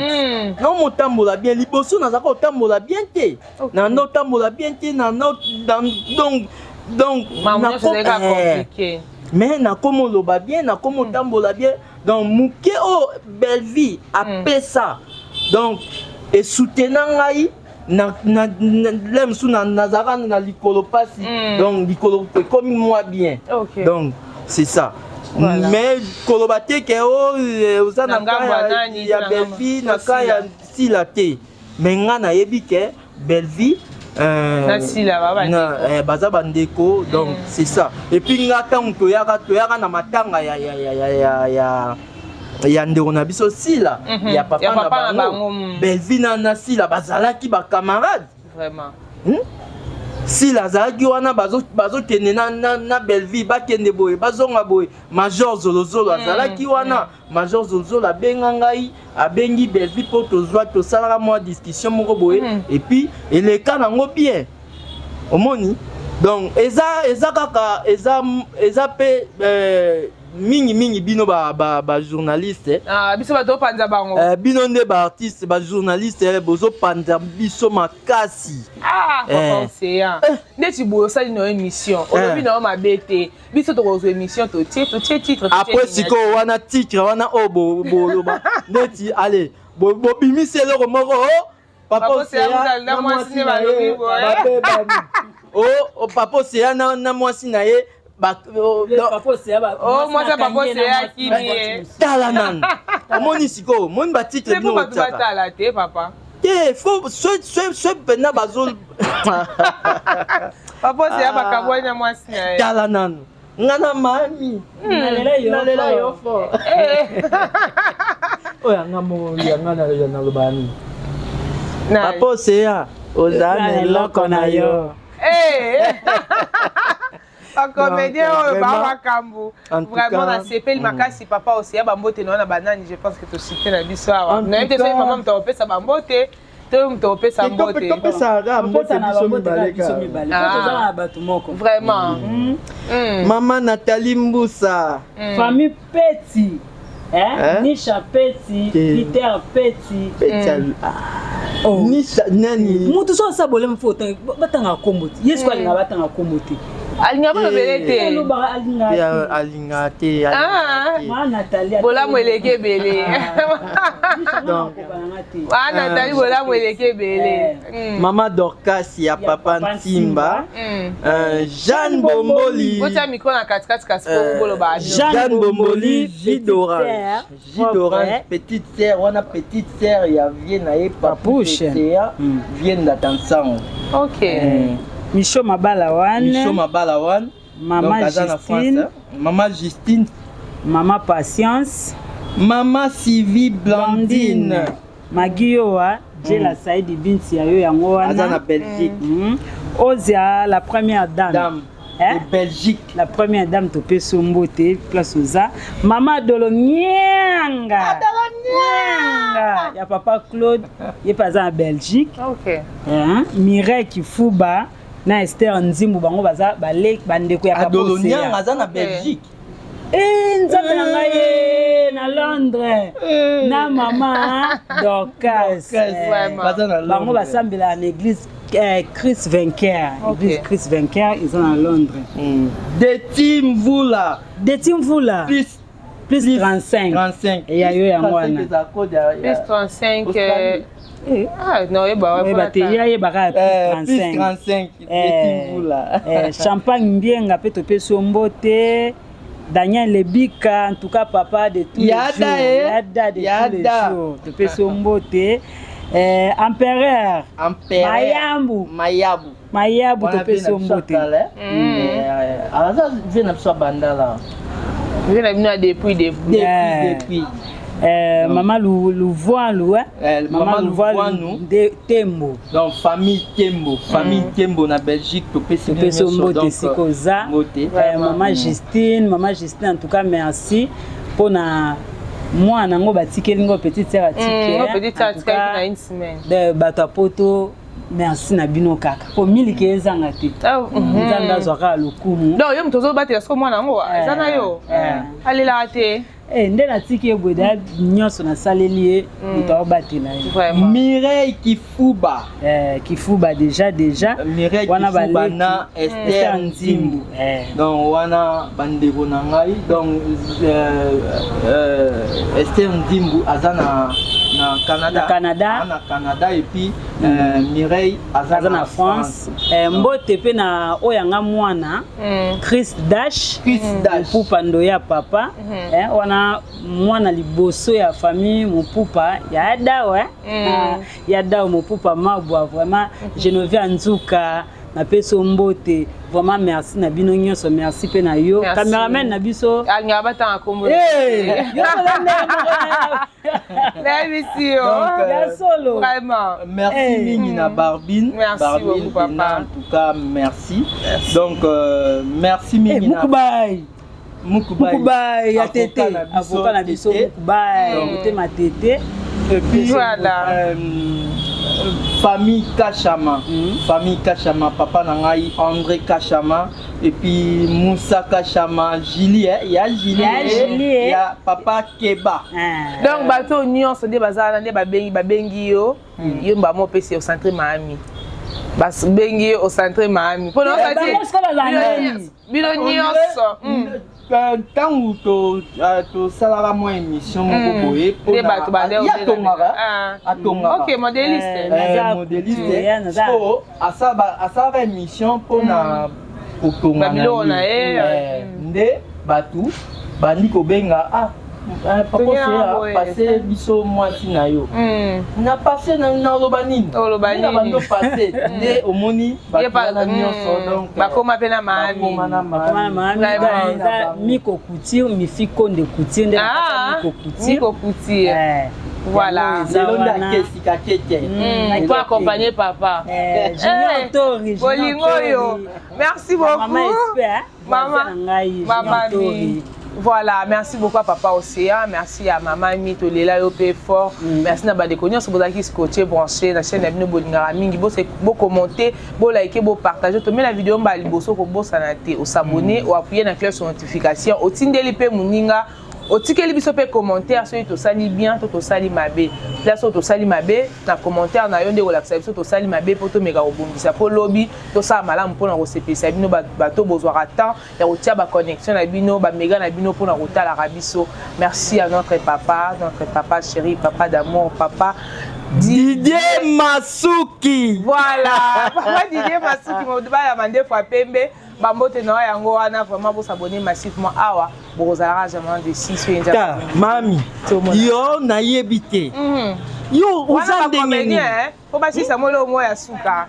nako motambola bien. Liboso nazalaka kotambola bien te, nanda otambola bien te, donc mais nakomi oloba bien, nakomi otambola bien. Donc moke oyo Bellevie apesa, donc esoutenir ngai na mosusu nazalaka na likolo mpasi, donc likolo ekomi mwa bien. Donc c'est ça. Mais koloba te ke oza na ka ya Bellevie, na ka ya Sila te. Mais nga nayebi ke Bellevie baza bandeko, donc c'est ça. Et puis nga ntango toyaka na matanga ya ndeko na biso Sila, ya papa na bango, Bellevie na Sila bazalaki bacamarade. Vraiment. Sila azalaki wana, bazokende na Bellevie, bakende boye, bazonga boye. Major Zolozolo azalaki wana. Major Zolozolo abenga ngai, abengi Bellevie mpo tozwa, tosalaka mwa discussion moko boye, et puis eleka nango bien. Omoni, donc eza kaka eza mpe mingimingi bino bajournaliste. Ah, biso bato opanza bango. Bino nde baartiste, bajournaliste, bozopanza biso makasi. Ah, papa Océan, neti boye osali na yo émission, olobi na yo mabe te. Biso tokozwa émission, totie titre. Après sikoyo wana titre wana oyo boloba neti ale bobimisi eloko moko: "Papa Océan na mwasi na ye babebani." O Papa Océan na mwasi na ye. Mwasi ya Papa Océan akimi ye. Tala nanu, omoni sikoyo, omoni batitre bino. Bato batala te, papa. Te, faut so mpena bazo Papa Océan bakabwani na mwasi na ye. Tala nanu, nga na mami nalela yo fort. Oyo yanga moko, yanga naloba nini? Papa Océan, oza na eloko na yo. Bacomédien oyo ba makambo vraiment, nasepeli makasi. Papa Océan, bambote na wana banani? Je pense que tosite na biso awa, nayebi te soki mama moto akopesa bambote to moto akopesa mbote. Topesaka mbote biso mibale. Na bato moko. Vraiment. Mama Nathalie Mbusa. Famille Peti, Nisha Peti, Peter Peti. Nisha nani? Mutu so asa bolema, fo batanga kombo te. Ye siko alinga batanga kombo te. Alinga balobele te. Alinga te. Bolamu eleki ebele. Nathalie, bolamu eleki ebele. Mama Dorcas ya papa Ntimba, Jeanne Bomboli. Botia micro na katikati kasi po boloba. Jeanne Bomboli, jus d'orange, jus d'orange, petite sœur wana, petite sœur ya vie na ye Papouche vie ndata nsango. Ok. Micho Mabala wana. Micho Mabala wana. Mama Justine. Mama Justine. Mama Patience. Mama Sivi Blandine. Magioa Jela Saidi Binti ya yo yango wana. Aza na Belgique. Ozia la première dame, dame eh? De Belgique. La première dame, topesi yo mbote place oza. Mama Adolo Nyanga, Nyanga ya papa Claude, ye mpe aza na Belgique. Ok. Mireille Kifuba na Ester Nzimbu, bango baza bandeko ya Adolo Nyanga aza na Belgique. Nzambe na ngai ye na Londres na mama Dorcas, bango basambelaka na église Christ Vainqueur. Église Christ Vainqueur eza na Londres. Deti Mvula. Deti Mvula. Plus plus 35. 35. Eya yo yango wana. Plus 35. Ah, non, oyeba te, ye ayebaka. Plus 35. Deti Mvula. Champagne Mbienga mpe topesi yo mbote. Daniel Lebika, en tout cas papa de tous les jours. Yada de tous les jours. Topesi yo mbote. Empereur. Empereur. Mayambu. Mayabu. Mayabu, topesi yo mbote. Aza vie na biso ya Bandala. Vie na bino ya depuis depuis. Depuis. Mama Luvualu, Mama Luvualu Tembo. Donc famille Tembo, famille Tembo na Belgique, topesi topesi mbote esika oza. Mama Justine, mama Justine, en tout cas merci mpona Mwana yango batikeli ngo petite sœur atike. Petite sœur atikaki na une semaine. Bato ya poto, merci na bino kaka po miliki ezanga te. Nzambe azwaka lokumu. Donc yo moto ozobatela soko mwana yango eza na yo, alelaka te? Nde natiki ye boye, daya nyonso nasaleli ye, moto aobatela ye. Mireille Kifuba. Kifuba déjà. Mireille wana. Kifuba na Esther Nzimbu. Donc wana bandeko na ngai. Donc Esther Nzimbu aza na Canada. Na Canada. Na Canada, et puis Mireille aza aza na France. Mbote mpe na oyo yanga mwana Chris Dash. Chris Dash. Mopupa ndo ya papa. Wana mwana liboso ya famille Mopupa ya Dao, ya Dao Mopupa Mabwa. Vraiment, Geneviève Nzuka, napesi yo mbote. Vraiment, merci na bino nyonso, merci mpe na yo cameraman na biso. Alingaka batanga kombo. Nayebisi yo. Ya solo. Vraiment. Merci mingi na Barbine. Merci Barbine beaucoup, papa. En tout cas, merci. Donc merci mingi na Mukubai. Mukubai. Mukubai ya tete, avocat na biso Mukubai, motema tete. Et puis voilà. Famille Kachama, famille Kachama, papa na ngai André Kachama et puis Moussa Kachama, Julie, eh, ya Julie, Ya Julie, eh. ya papa Keba. Donc bato nyonso nde baza wana, nde babengi yo, yo mbamo opesi ocentre Maami, babengi yo ocentre Maami mpona Bango sikoyo bazala nani? Bino nyonso. Ntango tosalaka mwa émission moko boye, Nde bato bande ye atongaka, atongaka. Ok, modéliste. Modéliste. So asalaka émission mpona kotonga Babiloko na ye. Nde bato bandi kobenga: "Ah, papa Oseya, passe biso mwasi na yo." Na passe, naloba nini? Oloba Nde na nini? bando passe, nde omoni bato wana nyonso, donc bakoma mpe na Maami. Bakoma na Bakoma na Maami. Vraiment. Eza Miko Couture, Mifi Konde Couture nde Ah, nakata Miko Couture. Miko Couture. Voilà. Yango eza Lelo nde wana. ake esika keke. Pour accompagner papa. Junior Eh, Tori, Junior bolingo oyo. Tori. Merci beaucoup. Mama Espère, Mama, voisin na ngai, Junior Mama Tori. Mi. Voilà, merci beaucoup à Papa Océan, merci à Maman Mi, tolela yo pe fort. Merci na bandeko nyonso bozalaki scotché, branché na chaîne na bino bolingaka mingi. Bo bo commenter, bo liker, bo partager. Tomela vidéo mba liboso, kobosana te osabonner, o appuyer na cloche de notification, otindeli pe moninga, otikeli biso mpe commentaire soki tosali bien to tosali mabe. Place oyo tosali mabe na commentaire na yo nde kolakisa biso tosali mabe, mpo tomeka kobongisa, mpo lobi tosala malamu mpona kosepelisa bino bato bozwaka temps ya kotia baconnexion na bino, baméga na bino mpona kotalaka biso. Merci à notre papa, notre papa chéri, papa d'amour, papa Didier Masuki. Voilà, papa Didier Masuki, mobala mandefu ya pembe. Bambote na yo yango wana. Vraiment, bosabonner massivement awa, bokozalaka jamais déçus soki Ta mami, yo nayebi te yo oza ndenge nini. Po basisa molo mo ya suka.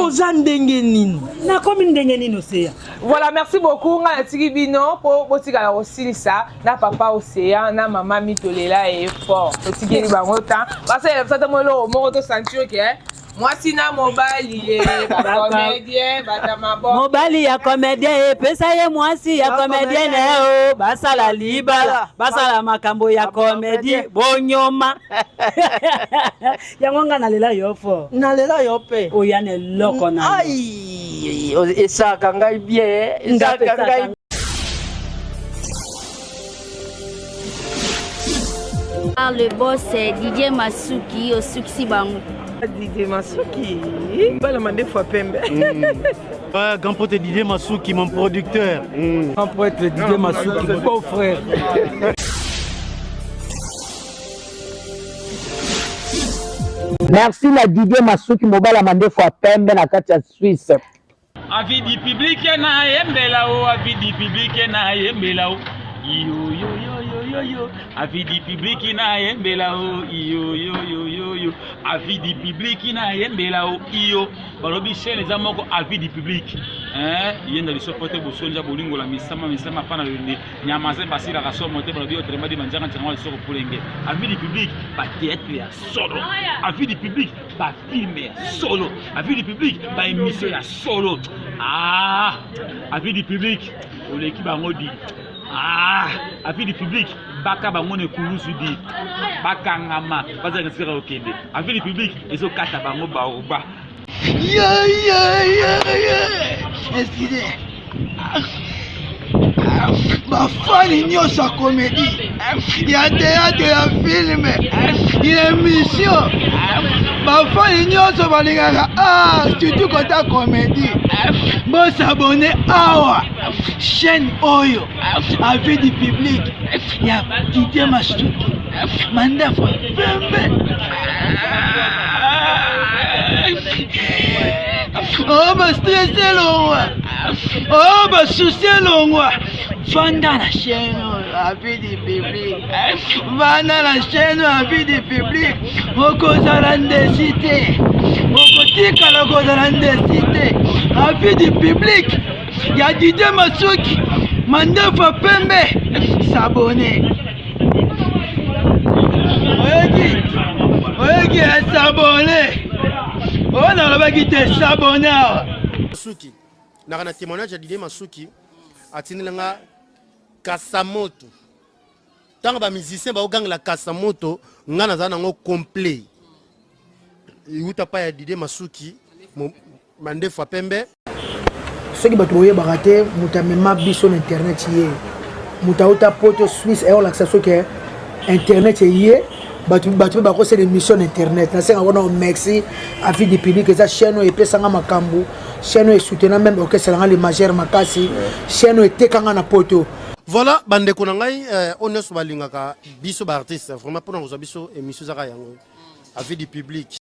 Oza ndenge nini? Nakomi ndenge nini, Oseya? Voilà, merci beaucoup. Ngai natiki bino mpo botikala kosilisa na papa Océan na mama Mitolela ye fort. Totikeli bango temps basalela biso ata mo eloko moko, tosentir ke mwasi na mobali ye bacomédien bata maboko. Mobali ya comédien epesa ye mwasi ya comédien o basala libala, basala makambo ya comédie bonyoma yango. Nga nalela yo fort. Nalela yo mpe. Oya na eloko na yo. Ai, esalaka ngai bien, esalaka ngai. Par le boss Didier Masuki osukisi bango. Didier Masuki, bala mandefu ya pembe. Ouais, grand pote Didier Masuki, mon producteur. Grand prêtre Didier Masuki, beau frère. Merci na Didier Masuki, mobala mandefu ya pembe na kati ya Suisse. Avis du public na yembela o, avis du public na yembela o, iyo yo yo yo yo yo, avis du public na yembela o, iyo yo yo yo yo, avis du public na yembela o, iyo balobi chaîne eza moko, avis du public hein, yenda lisopo te bosonja bolingola misama misama pana lende nyama zemba asilaka somo te. Balobi autrement dit banzaka ntiango lisoko pulenge. Avis du public, bathéâtre ya solo. Avis du public, bafilm ya solo. Avis du public, baémission ya solo. Ah, avis du public oleki bango di. Ah, avis du public. Babaka bango na ekulusu di bakangama bazalaka esika kokende avis du public ezokata bango baoba. Yeah, yeah, yeah, yeah. Excusez. bafani nyonso ya komedi ya teyatre ya filme ya émission bafani nyonso balingaka ah, surtout kota komedi bosabone awa chaîne oyo avis du public ya Didier Masuki mandefu pembe oh bastress elongwa oh basusi elongwa vanda na chaîne oyo avis du public vanda na chaîne oyo avis du public okozala ndesi te okotikala kozala ndesi te avis du public ya Didier Masuki mandefu ya pembe s'abonner oyoki oyoki s'abonner oyo nalobaki te s'abonner awa Masuki naka na témoignage ya Didier Masuki atindela nga Kasamoto ntango bamusicien baogangela Kasamoto nga nazala nango complet euta pa ya Didier Masuki mandefu ya pembe. Soki bato boyebaka te, moto amema biso na internet ye moto auta poto Suisse ayolakisa soki internet eye bato bato mpe bakosala émission na internet. Nasenga wana merci avis du public, eza chaîne oyo epesanga makambo, chaîne oyo esoutena même orchestre nanga le majeur makasi, chaîne oyo etekanga na poto. Voilà bandeko na ngai, oyo nyonso balingaka biso baartiste vraiment mpona kozwa biso émission ezaka yango avis du public.